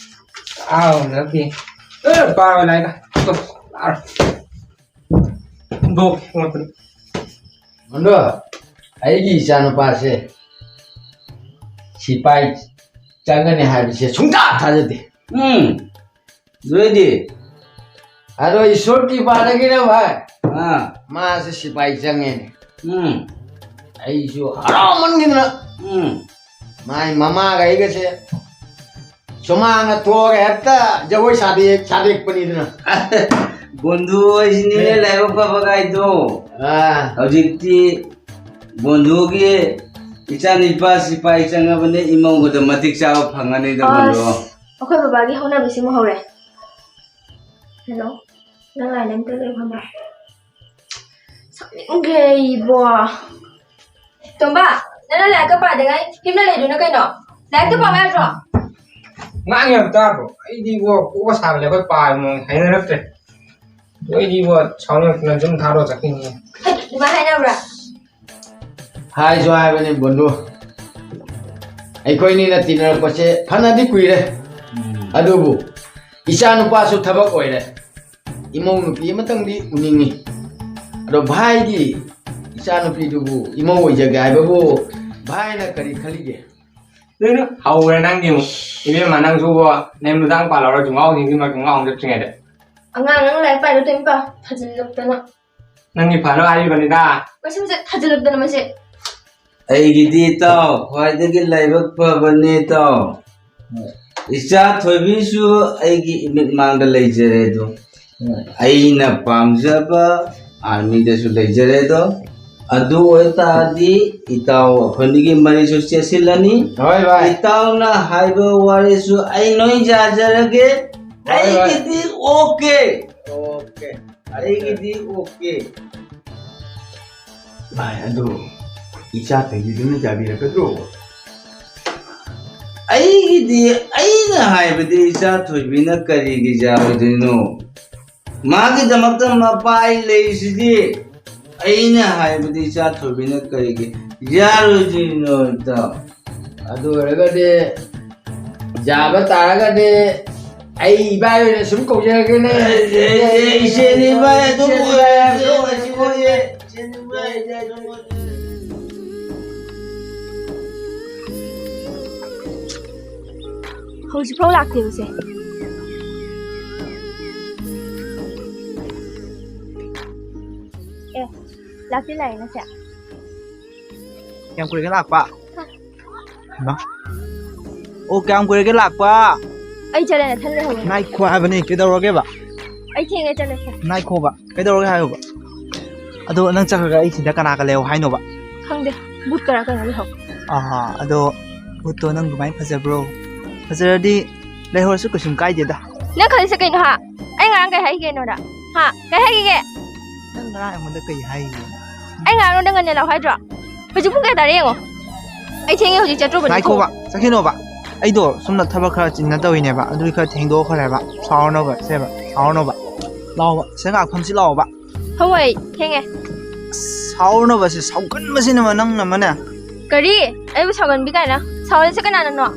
ꯑꯥꯎ, ꯍꯟꯗꯛꯀꯤ꯫ ꯑꯦ, ꯄꯥꯔꯣ ꯂꯥꯏꯔꯤꯛꯀ꯫ ꯇꯣ, ꯄꯥꯔꯣ꯫ ꯗꯣ, ꯉꯛꯄꯅꯤ꯫ ꯃꯟꯗꯣ, ꯑꯩꯒꯤ ꯏꯆꯥꯅꯨꯄꯥꯁꯦ ꯁꯤꯄꯥꯏ ꯆꯪꯒꯅꯤ ꯍꯥꯏꯕꯁꯦ ꯁꯨꯡꯊꯥ ꯊꯥꯖꯗꯦ꯫ ꯎꯝ꯫ ꯑꯗꯨꯏꯗꯤ? ꯑꯗꯣ ꯏꯁꯣꯔ ꯀ꯭ꯔꯤꯄꯥꯗꯒꯤꯅ ꯚꯥꯏ, ꯑꯥ꯫ ꯃꯥꯁꯦ ꯁꯤꯄꯥꯏ ꯆꯪꯉꯦꯅꯦ꯫ ꯎꯝ꯫ ꯑꯩꯁꯨ ꯍꯔꯥꯎꯃꯟꯈꯤꯗꯅ, ꯎꯝ꯫ ꯃꯥꯏ ꯃꯃꯥꯒ ꯑꯩꯒꯁꯦ ꯁꯨꯃꯥꯡꯅ ꯊꯣꯛꯑꯒ ꯍꯦꯛꯇ ꯖꯒꯣꯏ ꯁꯥꯗꯦꯛ-, ꯁꯥꯗꯦꯛꯄꯅꯤꯗꯅ꯫ ꯕꯣꯟꯗꯨ ꯍꯣꯏꯁꯤꯅꯤꯅꯦ ꯑꯦ꯫ ꯂꯥꯏꯕꯛ ꯐꯕ ꯀꯥꯏꯗꯣ꯫ ꯑꯥ꯫ ꯍꯧꯖꯤꯛꯇꯤ ꯕꯣꯟꯗꯨꯒꯤ ꯏꯆꯥ ꯅꯤꯄꯥ ꯁꯤꯄꯥꯏ ꯆꯪꯉꯕꯅꯦ, ꯏꯃꯧꯒꯗꯣ ꯃꯇꯤꯛ ꯆꯥꯕ ꯐꯪꯉꯅꯤꯗ, ꯕꯣꯟꯗꯨ꯫ ꯑꯁ, ꯑꯩꯈꯣꯏ ꯕꯕꯥꯒꯤ ꯍꯧꯅꯕꯤꯁꯤꯃꯨꯛ ꯍꯧꯔꯦ꯫ ꯍꯜꯂꯣ, ꯅꯪ ꯂꯥꯏꯟ ꯑꯝꯇ ꯂꯩꯌꯨ ꯈꯪꯕ꯭ꯔꯥ? ꯁꯥꯎꯅꯤꯡꯈ꯭ꯔꯦ ꯑꯩꯕꯣ꯫ ꯇꯣꯝꯕ, ꯅꯪꯅ ꯂꯥꯏꯔꯤꯛꯀ ꯄꯥꯗꯉꯥꯏ ꯍꯤꯞꯅ ꯂꯩꯗꯨꯅ ꯀꯩꯅꯣ? ꯂꯥꯏꯔꯤꯛꯇ ꯄꯥꯕ ꯌꯥꯗ꯭ꯔꯣ? ꯉꯥꯡꯉꯦ ꯇꯥꯕ꯭ꯔꯣ? ꯑꯩꯗꯤ ꯏꯕꯣ ꯀꯣꯛꯀ ꯁꯥꯕꯅꯦ, ꯑꯩꯈꯣꯏ ꯄꯥꯕ ꯃꯑꯣꯡ ꯍꯥꯏꯅꯔꯛꯇ꯭ꯔꯦ꯫ ꯑꯗꯨ ꯑꯩꯗꯤ ꯏꯕꯣ ꯁꯥꯎꯅꯤꯡꯉꯛꯇꯅ ꯌꯨꯝ ꯊꯥꯗꯣꯛꯑ ꯆꯠꯈꯤꯅꯤ꯫ ꯍꯩ, ꯑꯗꯨꯃꯥꯏꯅ ꯍꯥꯏꯅꯕ꯭ꯔꯥ? ꯍꯥꯏꯁꯨ ꯍꯥꯏꯕꯅꯤ ꯕꯣꯟꯗꯨ, ꯑꯩꯈꯣꯏꯅꯤꯅ ꯇꯤꯟꯅꯔꯛꯄꯁꯦ ꯐꯅꯗꯤ ꯀꯨꯏꯔꯦ꯫ ꯎꯝ꯫ ꯑꯗꯨꯕꯨ ꯏꯆꯥ ꯅꯨꯄꯥꯁꯨ ꯊꯕꯛ ꯑꯣꯏꯔꯦ꯫ ꯏꯃꯧ ꯅꯨꯄꯤ ꯑꯃꯇꯪꯗꯤ ꯎꯅꯤꯡꯉꯤ꯫ ꯑꯗꯣ ꯚꯥꯏꯒꯤ ꯏꯆꯥꯅꯨꯄꯤꯗꯨꯕꯨ ꯏꯃꯧ ꯑꯣꯏꯖꯒꯦ ꯍꯥꯏꯕꯕꯨ ꯚꯥꯏꯅ ꯀꯔꯤ ꯈꯜꯂꯤꯒꯦ? ꯅꯪꯅ ꯍꯧꯔꯦ ꯅꯪꯗꯤ ꯑꯃꯨꯛ꯫ ꯏꯕꯦꯝꯃ, ꯅꯪꯁꯨꯕꯣ, ꯅꯪ ꯃꯇꯥꯡ ꯄꯥꯜꯂꯧꯔ ꯊꯣꯡꯒꯥꯎ ꯊꯤꯡꯖꯤꯟꯕ ꯊꯣꯡꯒꯥꯎ ꯑꯃꯨꯛ ꯆꯠꯇ꯭ꯔꯤꯉꯩꯗ꯫ ꯑꯉꯥꯡ, ꯅꯪ ꯂꯥꯏꯔꯤꯛ ꯄꯥꯏꯗꯣ ꯇꯣꯏꯅ ꯄꯥꯎ, ꯊꯥꯖꯤꯜꯂꯛꯇꯅ꯫ ꯅꯪꯒꯤ ꯐꯅꯕ ꯍꯥꯏꯔꯤꯕꯅꯤꯗ꯫ ꯃꯁꯤ ꯃꯁꯦ ꯊꯥꯖꯤꯜꯂꯛꯇꯅ ꯃꯁꯦ꯫ ꯑꯩꯒꯤꯗꯤ ꯏꯇꯥꯎ ꯈ꯭ꯋꯥꯏꯗꯒꯤ ꯂꯥꯏꯕꯛ ꯐꯕꯅꯤ ꯏꯇꯥꯎ꯫ ꯏꯆꯥ ꯊꯣꯏꯕꯤꯁꯨ ꯑꯩꯒꯤ ꯏꯃꯤꯠ ꯃꯥꯡꯗ ꯂꯩꯖꯔꯦ ꯑꯗꯣ꯫ ꯑꯩꯅ ꯄꯥꯝꯖꯕ ꯑꯥꯔꯃꯤꯗꯁꯨ ꯂꯩꯖꯔꯦ ꯑꯗꯣ꯫ ꯑꯗꯨ ꯑꯣꯏꯇꯥꯔꯗꯤ ꯏꯇꯥꯎ ꯑꯩꯈꯣꯏꯅꯤꯒꯤ ꯃꯔꯤꯁꯨ ꯆꯦꯠꯁꯤꯜꯂꯅꯤ꯫ ꯍꯣꯏ ꯚꯥꯏ꯫ ꯏꯇꯥꯎꯅ ꯍꯥꯏꯕ ꯋꯥꯔꯤꯁꯨ ꯑꯩ ꯂꯣꯏ ꯌꯥꯖꯔꯒꯦ꯫ ꯍꯣꯏ ꯚꯥꯏ꯫ ꯑꯩꯒꯤꯗꯤ ꯑꯣꯀꯦ꯫ ꯑꯣꯀꯦ꯫ ꯑꯩꯒꯤꯗꯤ ꯑꯣꯀꯦ꯫ ꯚꯥꯏ, ꯑꯗꯨ ꯏꯆꯥ ꯊꯣꯏꯕꯤꯗꯨꯅ ꯌꯥꯕꯤꯔꯛꯀꯗ꯭ꯔꯣ? ꯑꯩꯒꯤꯗꯤ, ꯑꯩꯅ ꯍꯥꯏꯕꯗꯤ ꯏꯆꯥ ꯊꯣꯏꯕꯤꯅ ꯀꯔꯤꯒꯤ ꯌꯥꯔꯣꯏꯗꯣꯏꯅꯣ? ꯃꯥꯒꯤꯗꯃꯛꯇ ꯃꯄꯥ ꯑꯩ ꯂꯩꯔꯤꯁꯤꯗꯤ꯫ ꯑꯩꯅ ꯍꯥꯏꯕꯗꯤ ꯏꯆꯥ ꯊꯣꯏꯕꯤꯅ ꯀꯔꯤꯒꯤ ꯌꯥꯔꯣꯏꯗꯣꯏꯅꯣ, ꯏꯇꯥꯎ? ꯑꯗꯨ ꯑꯣꯏꯔꯒꯗꯤ ꯌꯥꯕ ꯇꯥꯔꯒꯗꯤ ꯑꯩ ꯏꯕꯥꯏ ꯑꯣꯏꯅ ꯁꯨꯝ ꯀꯧꯖꯔꯒꯦꯅꯦ꯫ ꯑꯦ, ꯑꯦ, ꯑꯦ, ꯏꯆꯦꯅꯤ ꯏꯕꯥꯏ ꯑꯗꯨꯝ ꯏꯆꯦꯅꯤ ꯏꯕꯥꯏ ꯑꯣꯏꯔꯁꯤ, ꯑꯗꯨꯝ ꯑꯣꯏꯔꯁꯤ, ꯑꯣꯏꯔꯁꯤ, ꯏꯆꯦꯅꯤ ꯏꯕꯥꯏ ꯑꯗꯨꯝ ꯑꯣꯏꯔꯁꯤ꯫ ꯍꯧꯖꯤꯛꯐꯥꯎ ꯂꯥꯛꯇꯦꯕꯁꯦ꯫ ꯑꯦ, ꯂꯥꯛꯇꯤ ꯂꯥꯛꯑꯦ ꯉꯁꯤ꯫ ꯀꯌꯥꯝ ꯀꯨꯏꯔꯒꯦ ꯂꯥꯛꯄ? ꯍꯥ? ꯍꯩꯃꯥ꯫ ꯑꯣ, ꯀꯌꯥꯝ ꯀꯨꯏꯔꯒꯦ ꯂꯥꯛꯄ? ꯑꯩ ꯆꯠꯂꯦ, ꯅꯊꯟ ꯂꯩꯍꯧꯔꯦ꯫ ꯉꯥꯏꯈꯣ ꯍꯥꯏꯕꯅꯤ, ꯀꯩꯗꯧꯔꯒꯦꯕ? ꯑꯩ ꯊꯦꯡꯉꯦ, ꯆꯠꯂꯁꯦ꯫ ꯉꯥꯏꯈꯣꯕ, ꯀꯩꯗꯧꯔꯒꯦ ꯍꯥꯏꯌꯣꯕ꯫ ꯑꯗꯣ ꯅꯪ ꯆꯠꯈ꯭ꯔꯒ ꯑꯩ ꯁꯤꯗ ꯀꯅꯥꯒ ꯂꯩꯌꯣ ꯍꯥꯏꯅꯣꯕ? ꯈꯪꯗꯦ, ꯕꯨꯠ ꯀꯔꯥ ꯀꯩꯅꯣ ꯂꯩꯍꯧ꯫ ꯑꯍꯥ, ꯑꯗꯣ ꯕꯨꯠꯇꯣ ꯅꯪ ꯑꯗꯨꯃꯥꯏꯅ ꯐꯖꯕ꯭ꯔꯣ? ꯐꯖꯔꯗꯤ ꯂꯩꯍꯧꯔꯁꯨ ꯀꯩꯁꯨꯝ ꯀꯥꯏꯗꯦꯗ꯫ ꯅꯪ ꯈꯜꯂꯤꯁꯦ ꯀꯩꯅꯣ ꯍꯥ? ꯑꯩ ꯉꯔꯥꯡ ꯀꯩ ꯍꯥꯏꯈꯤꯒꯦ ꯅꯣꯗ? ꯍꯥ? ꯀꯩ ꯍꯥꯏꯈꯤꯒꯦ? ꯅꯪ ꯉꯔꯥꯡ ꯑꯩꯉꯣꯟꯗ ꯀꯩ ꯍꯥꯏꯈꯤꯒꯦ? ꯑꯩ ꯉꯔꯥꯡ ꯅꯉꯣꯟꯗ ꯉꯟꯅ ꯂꯥꯛꯑꯣ ꯍꯥꯏꯗ꯭ꯔꯣ? ꯍꯧꯖꯤꯛ ꯄꯨꯡ ꯀꯌꯥ ꯇꯥꯔꯦ ꯌꯦꯡꯉꯣ꯫ ꯑꯩ ꯊꯦꯡꯉꯦ ꯍꯧꯖꯤꯛ ꯆꯠꯇ꯭ꯔꯨꯕꯅꯦ꯫ ꯉꯥꯏꯈꯣꯕ, ꯆꯠꯈꯤꯅꯣꯕ꯫ ꯑꯩꯗꯣ ꯁꯣꯝꯗ ꯊꯕꯛ ꯈꯔ ꯆꯤꯟꯅ ꯇꯧꯔꯤꯅꯦꯕ, ꯑꯗꯨꯒꯤ ꯈꯔ ꯊꯦꯡꯗꯣꯛꯈ꯭ꯔꯦꯕ꯫ ꯁꯥꯎꯔꯅꯣꯕ, ꯁꯦꯕ, ꯁꯥꯎꯔꯅꯣꯕ꯫ ꯂꯥꯛꯑꯣꯕ, ꯁꯤꯗ ꯉꯥꯏꯍꯥꯛ ꯐꯝꯁꯤ ꯂꯥꯛꯑꯣꯕ꯫ ꯍꯣꯏ, ꯊꯦꯡꯉꯦ꯫ ꯑꯁ, ꯁꯥꯎꯔꯅꯣꯕ, ꯁꯤ ꯁꯥꯎꯒꯟꯕꯁꯤꯅ ꯅꯪꯅ ꯑꯃꯅꯦ꯫ ꯀꯔꯤ? ꯑꯩꯕꯨ ꯁꯥꯎꯒꯟꯕꯤ ꯀꯥꯏꯅ? ꯁꯥꯎꯍꯜꯂꯤꯁꯦ ꯀꯅꯥꯅꯅꯣ?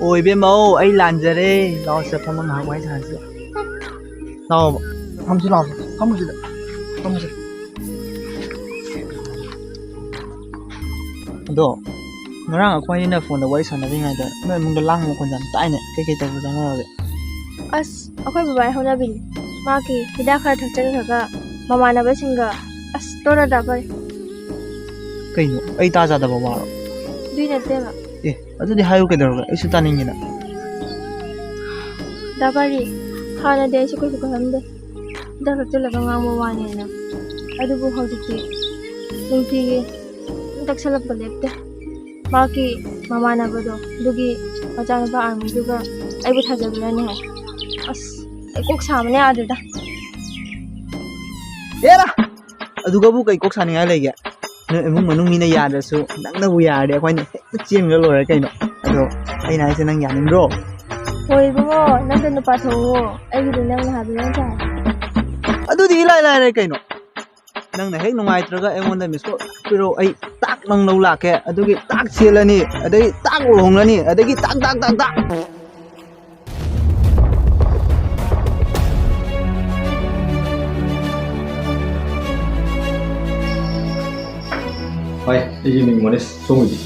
ꯑꯣ, ꯏꯕꯦꯝꯃ, ꯑꯣ, ꯑꯩ ꯂꯥꯟꯖꯔꯦ꯫ ꯂꯥꯛꯑꯣ, ꯁꯤꯗ ꯐꯝꯃ ꯉꯥꯏꯍꯥꯛ ꯋꯥꯔꯤ ꯁꯥꯟꯅꯁꯤ꯫ ꯂꯥꯛꯑꯣꯕ꯫ ꯐꯝꯁꯤ ꯂꯥꯛꯑꯣ, ꯐꯝꯃꯨꯁꯤꯗ, ꯐꯝꯃꯨꯁꯤ꯫ ꯑꯗꯣ ꯉꯔꯥꯡ ꯑꯩꯈꯣꯏ ꯑꯅꯤꯅ ꯐꯣꯟꯗ ꯋꯥꯔꯤ ꯁꯥꯟꯅꯔꯤꯉꯩꯗ ꯅꯣꯏ ꯏꯃꯨꯡꯗ ꯂꯥꯡꯕ ꯃꯈꯣꯟ ꯌꯥꯝ ꯇꯥꯏꯅꯦ꯫ ꯀꯩꯀꯩ ꯇꯧꯕ ꯆꯪꯅꯔꯒꯦ? ꯑꯁ, ꯑꯩꯈꯣꯏ ꯕꯕꯥꯒꯤ ꯍꯧꯅꯕꯤꯅꯤ꯫ ꯃꯥꯒꯤ ꯍꯤꯗꯥꯛ ꯈꯔ ꯊꯛꯆꯟꯈ꯭ꯔꯒ ꯃꯃꯥꯟꯅꯕꯁꯤꯡꯒ ꯑꯁ ꯇꯣꯔꯥ ꯇꯥ ꯐꯔꯦ꯫ ꯀꯩꯅꯣ, ꯑꯩ ꯇꯥꯖꯥꯗꯕ ꯋꯥꯔꯣ? ꯑꯗꯨꯏ ꯅꯠꯇꯦꯕ꯫ ꯑꯦ, ꯑꯗꯨꯗꯤ ꯍꯥꯏꯌꯨ ꯀꯩꯗꯧꯔꯒꯦ? ꯑꯩꯁꯨ ꯇꯥꯅꯤꯡꯉꯤꯅ꯫ ꯗꯥ ꯄꯥꯔꯤ, ꯍꯥꯟꯅꯗꯤ ꯑꯩꯁꯨ ꯀꯩꯁꯨ ꯈꯜꯂꯝꯗꯦ꯫ ꯍꯤꯗꯥꯛ ꯊꯛꯆꯜꯂꯒ ꯉꯥꯡꯕ ꯋꯥꯅꯦꯅ꯫ ꯑꯗꯨꯕꯨ ꯍꯧꯖꯤꯛꯇꯤ ꯅꯨꯡꯇꯤꯒꯤ ꯑꯗꯨꯝ ꯊꯛꯆꯜꯂꯛꯄ ꯂꯦꯞꯇꯦ꯫ ꯃꯥꯒꯤ ꯃꯃꯥꯟꯅꯕꯗꯣ, ꯑꯗꯨꯒꯤ ꯃꯆꯥꯅꯨꯄꯥ ꯑꯥꯔꯃꯤꯗꯨꯒ ꯑꯩꯕꯨ ꯊꯥꯖꯕꯤꯔꯅꯤ ꯍꯥꯏ꯫ ꯑꯁ, ꯑꯩ ꯀꯣꯛ ꯁꯥꯕꯅ ꯌꯥꯗ꯭ꯔꯦꯗ꯫ ꯑꯦꯔꯥ! ꯑꯗꯨꯒꯕꯨ ꯀꯩ ꯀꯣꯛ ꯁꯥꯅꯤꯡꯉꯥꯏ ꯂꯩꯒꯦ? ꯅꯣꯏ ꯏꯃꯨꯡ ꯃꯅꯨꯡ ꯃꯤꯅ ꯌꯥꯗ꯭ꯔꯁꯨ ꯅꯪꯅꯕꯨ ꯌꯥꯔꯗꯤ ꯑꯩꯈꯣꯏꯅ ꯍꯦꯛꯇ ꯆꯦꯟꯈ꯭ꯔ ꯂꯣꯏꯔꯦ ꯀꯩꯅꯣ꯫ ꯑꯗꯣ ꯑꯩꯅ ꯍꯥꯏꯁꯦ ꯅꯪ ꯌꯥꯅꯤꯡꯗ꯭ꯔꯣ? ꯍꯣꯏ ꯏꯕꯨꯡꯉꯣ, ꯅꯪꯗ ꯅꯨꯄꯥ ꯊꯣꯛꯎꯑꯣ, ꯑꯩꯒꯤꯗꯤ ꯅꯪꯅ ꯍꯥꯏꯕ ꯅꯠꯇ꯭ꯔꯥ? ꯑꯗꯨꯗꯤ ꯏꯂꯥꯏ ꯂꯥꯏꯔꯦ ꯀꯩꯅꯣ꯫ ꯅꯪꯅ ꯍꯦꯛ ꯅꯨꯡꯉꯥꯏꯇ꯭ꯔꯒ ꯑꯩꯉꯣꯟꯗ ꯃꯤꯁ ꯀꯣꯜ ꯄꯤꯔꯛꯑꯣ, ꯑꯩ ꯇꯥꯛ ꯅꯪ ꯂꯧ ꯂꯥꯛꯀꯦ, ꯑꯗꯨꯒꯤ ꯇꯥꯛ ꯆꯦꯜꯂꯅꯤ, ꯑꯗꯩ ꯇꯥꯛ ꯂꯨꯍꯣꯡꯂꯅꯤ, ꯑꯗꯒꯤ ꯇꯥꯛ ꯇꯥꯛ ꯇꯥꯛ ꯇꯥꯛ꯫ ꯍꯣꯏ, ꯑꯩꯒꯤ ꯃꯤꯡ ꯃꯣꯅꯤꯁ, ꯁꯣꯝꯒꯤꯗꯤ?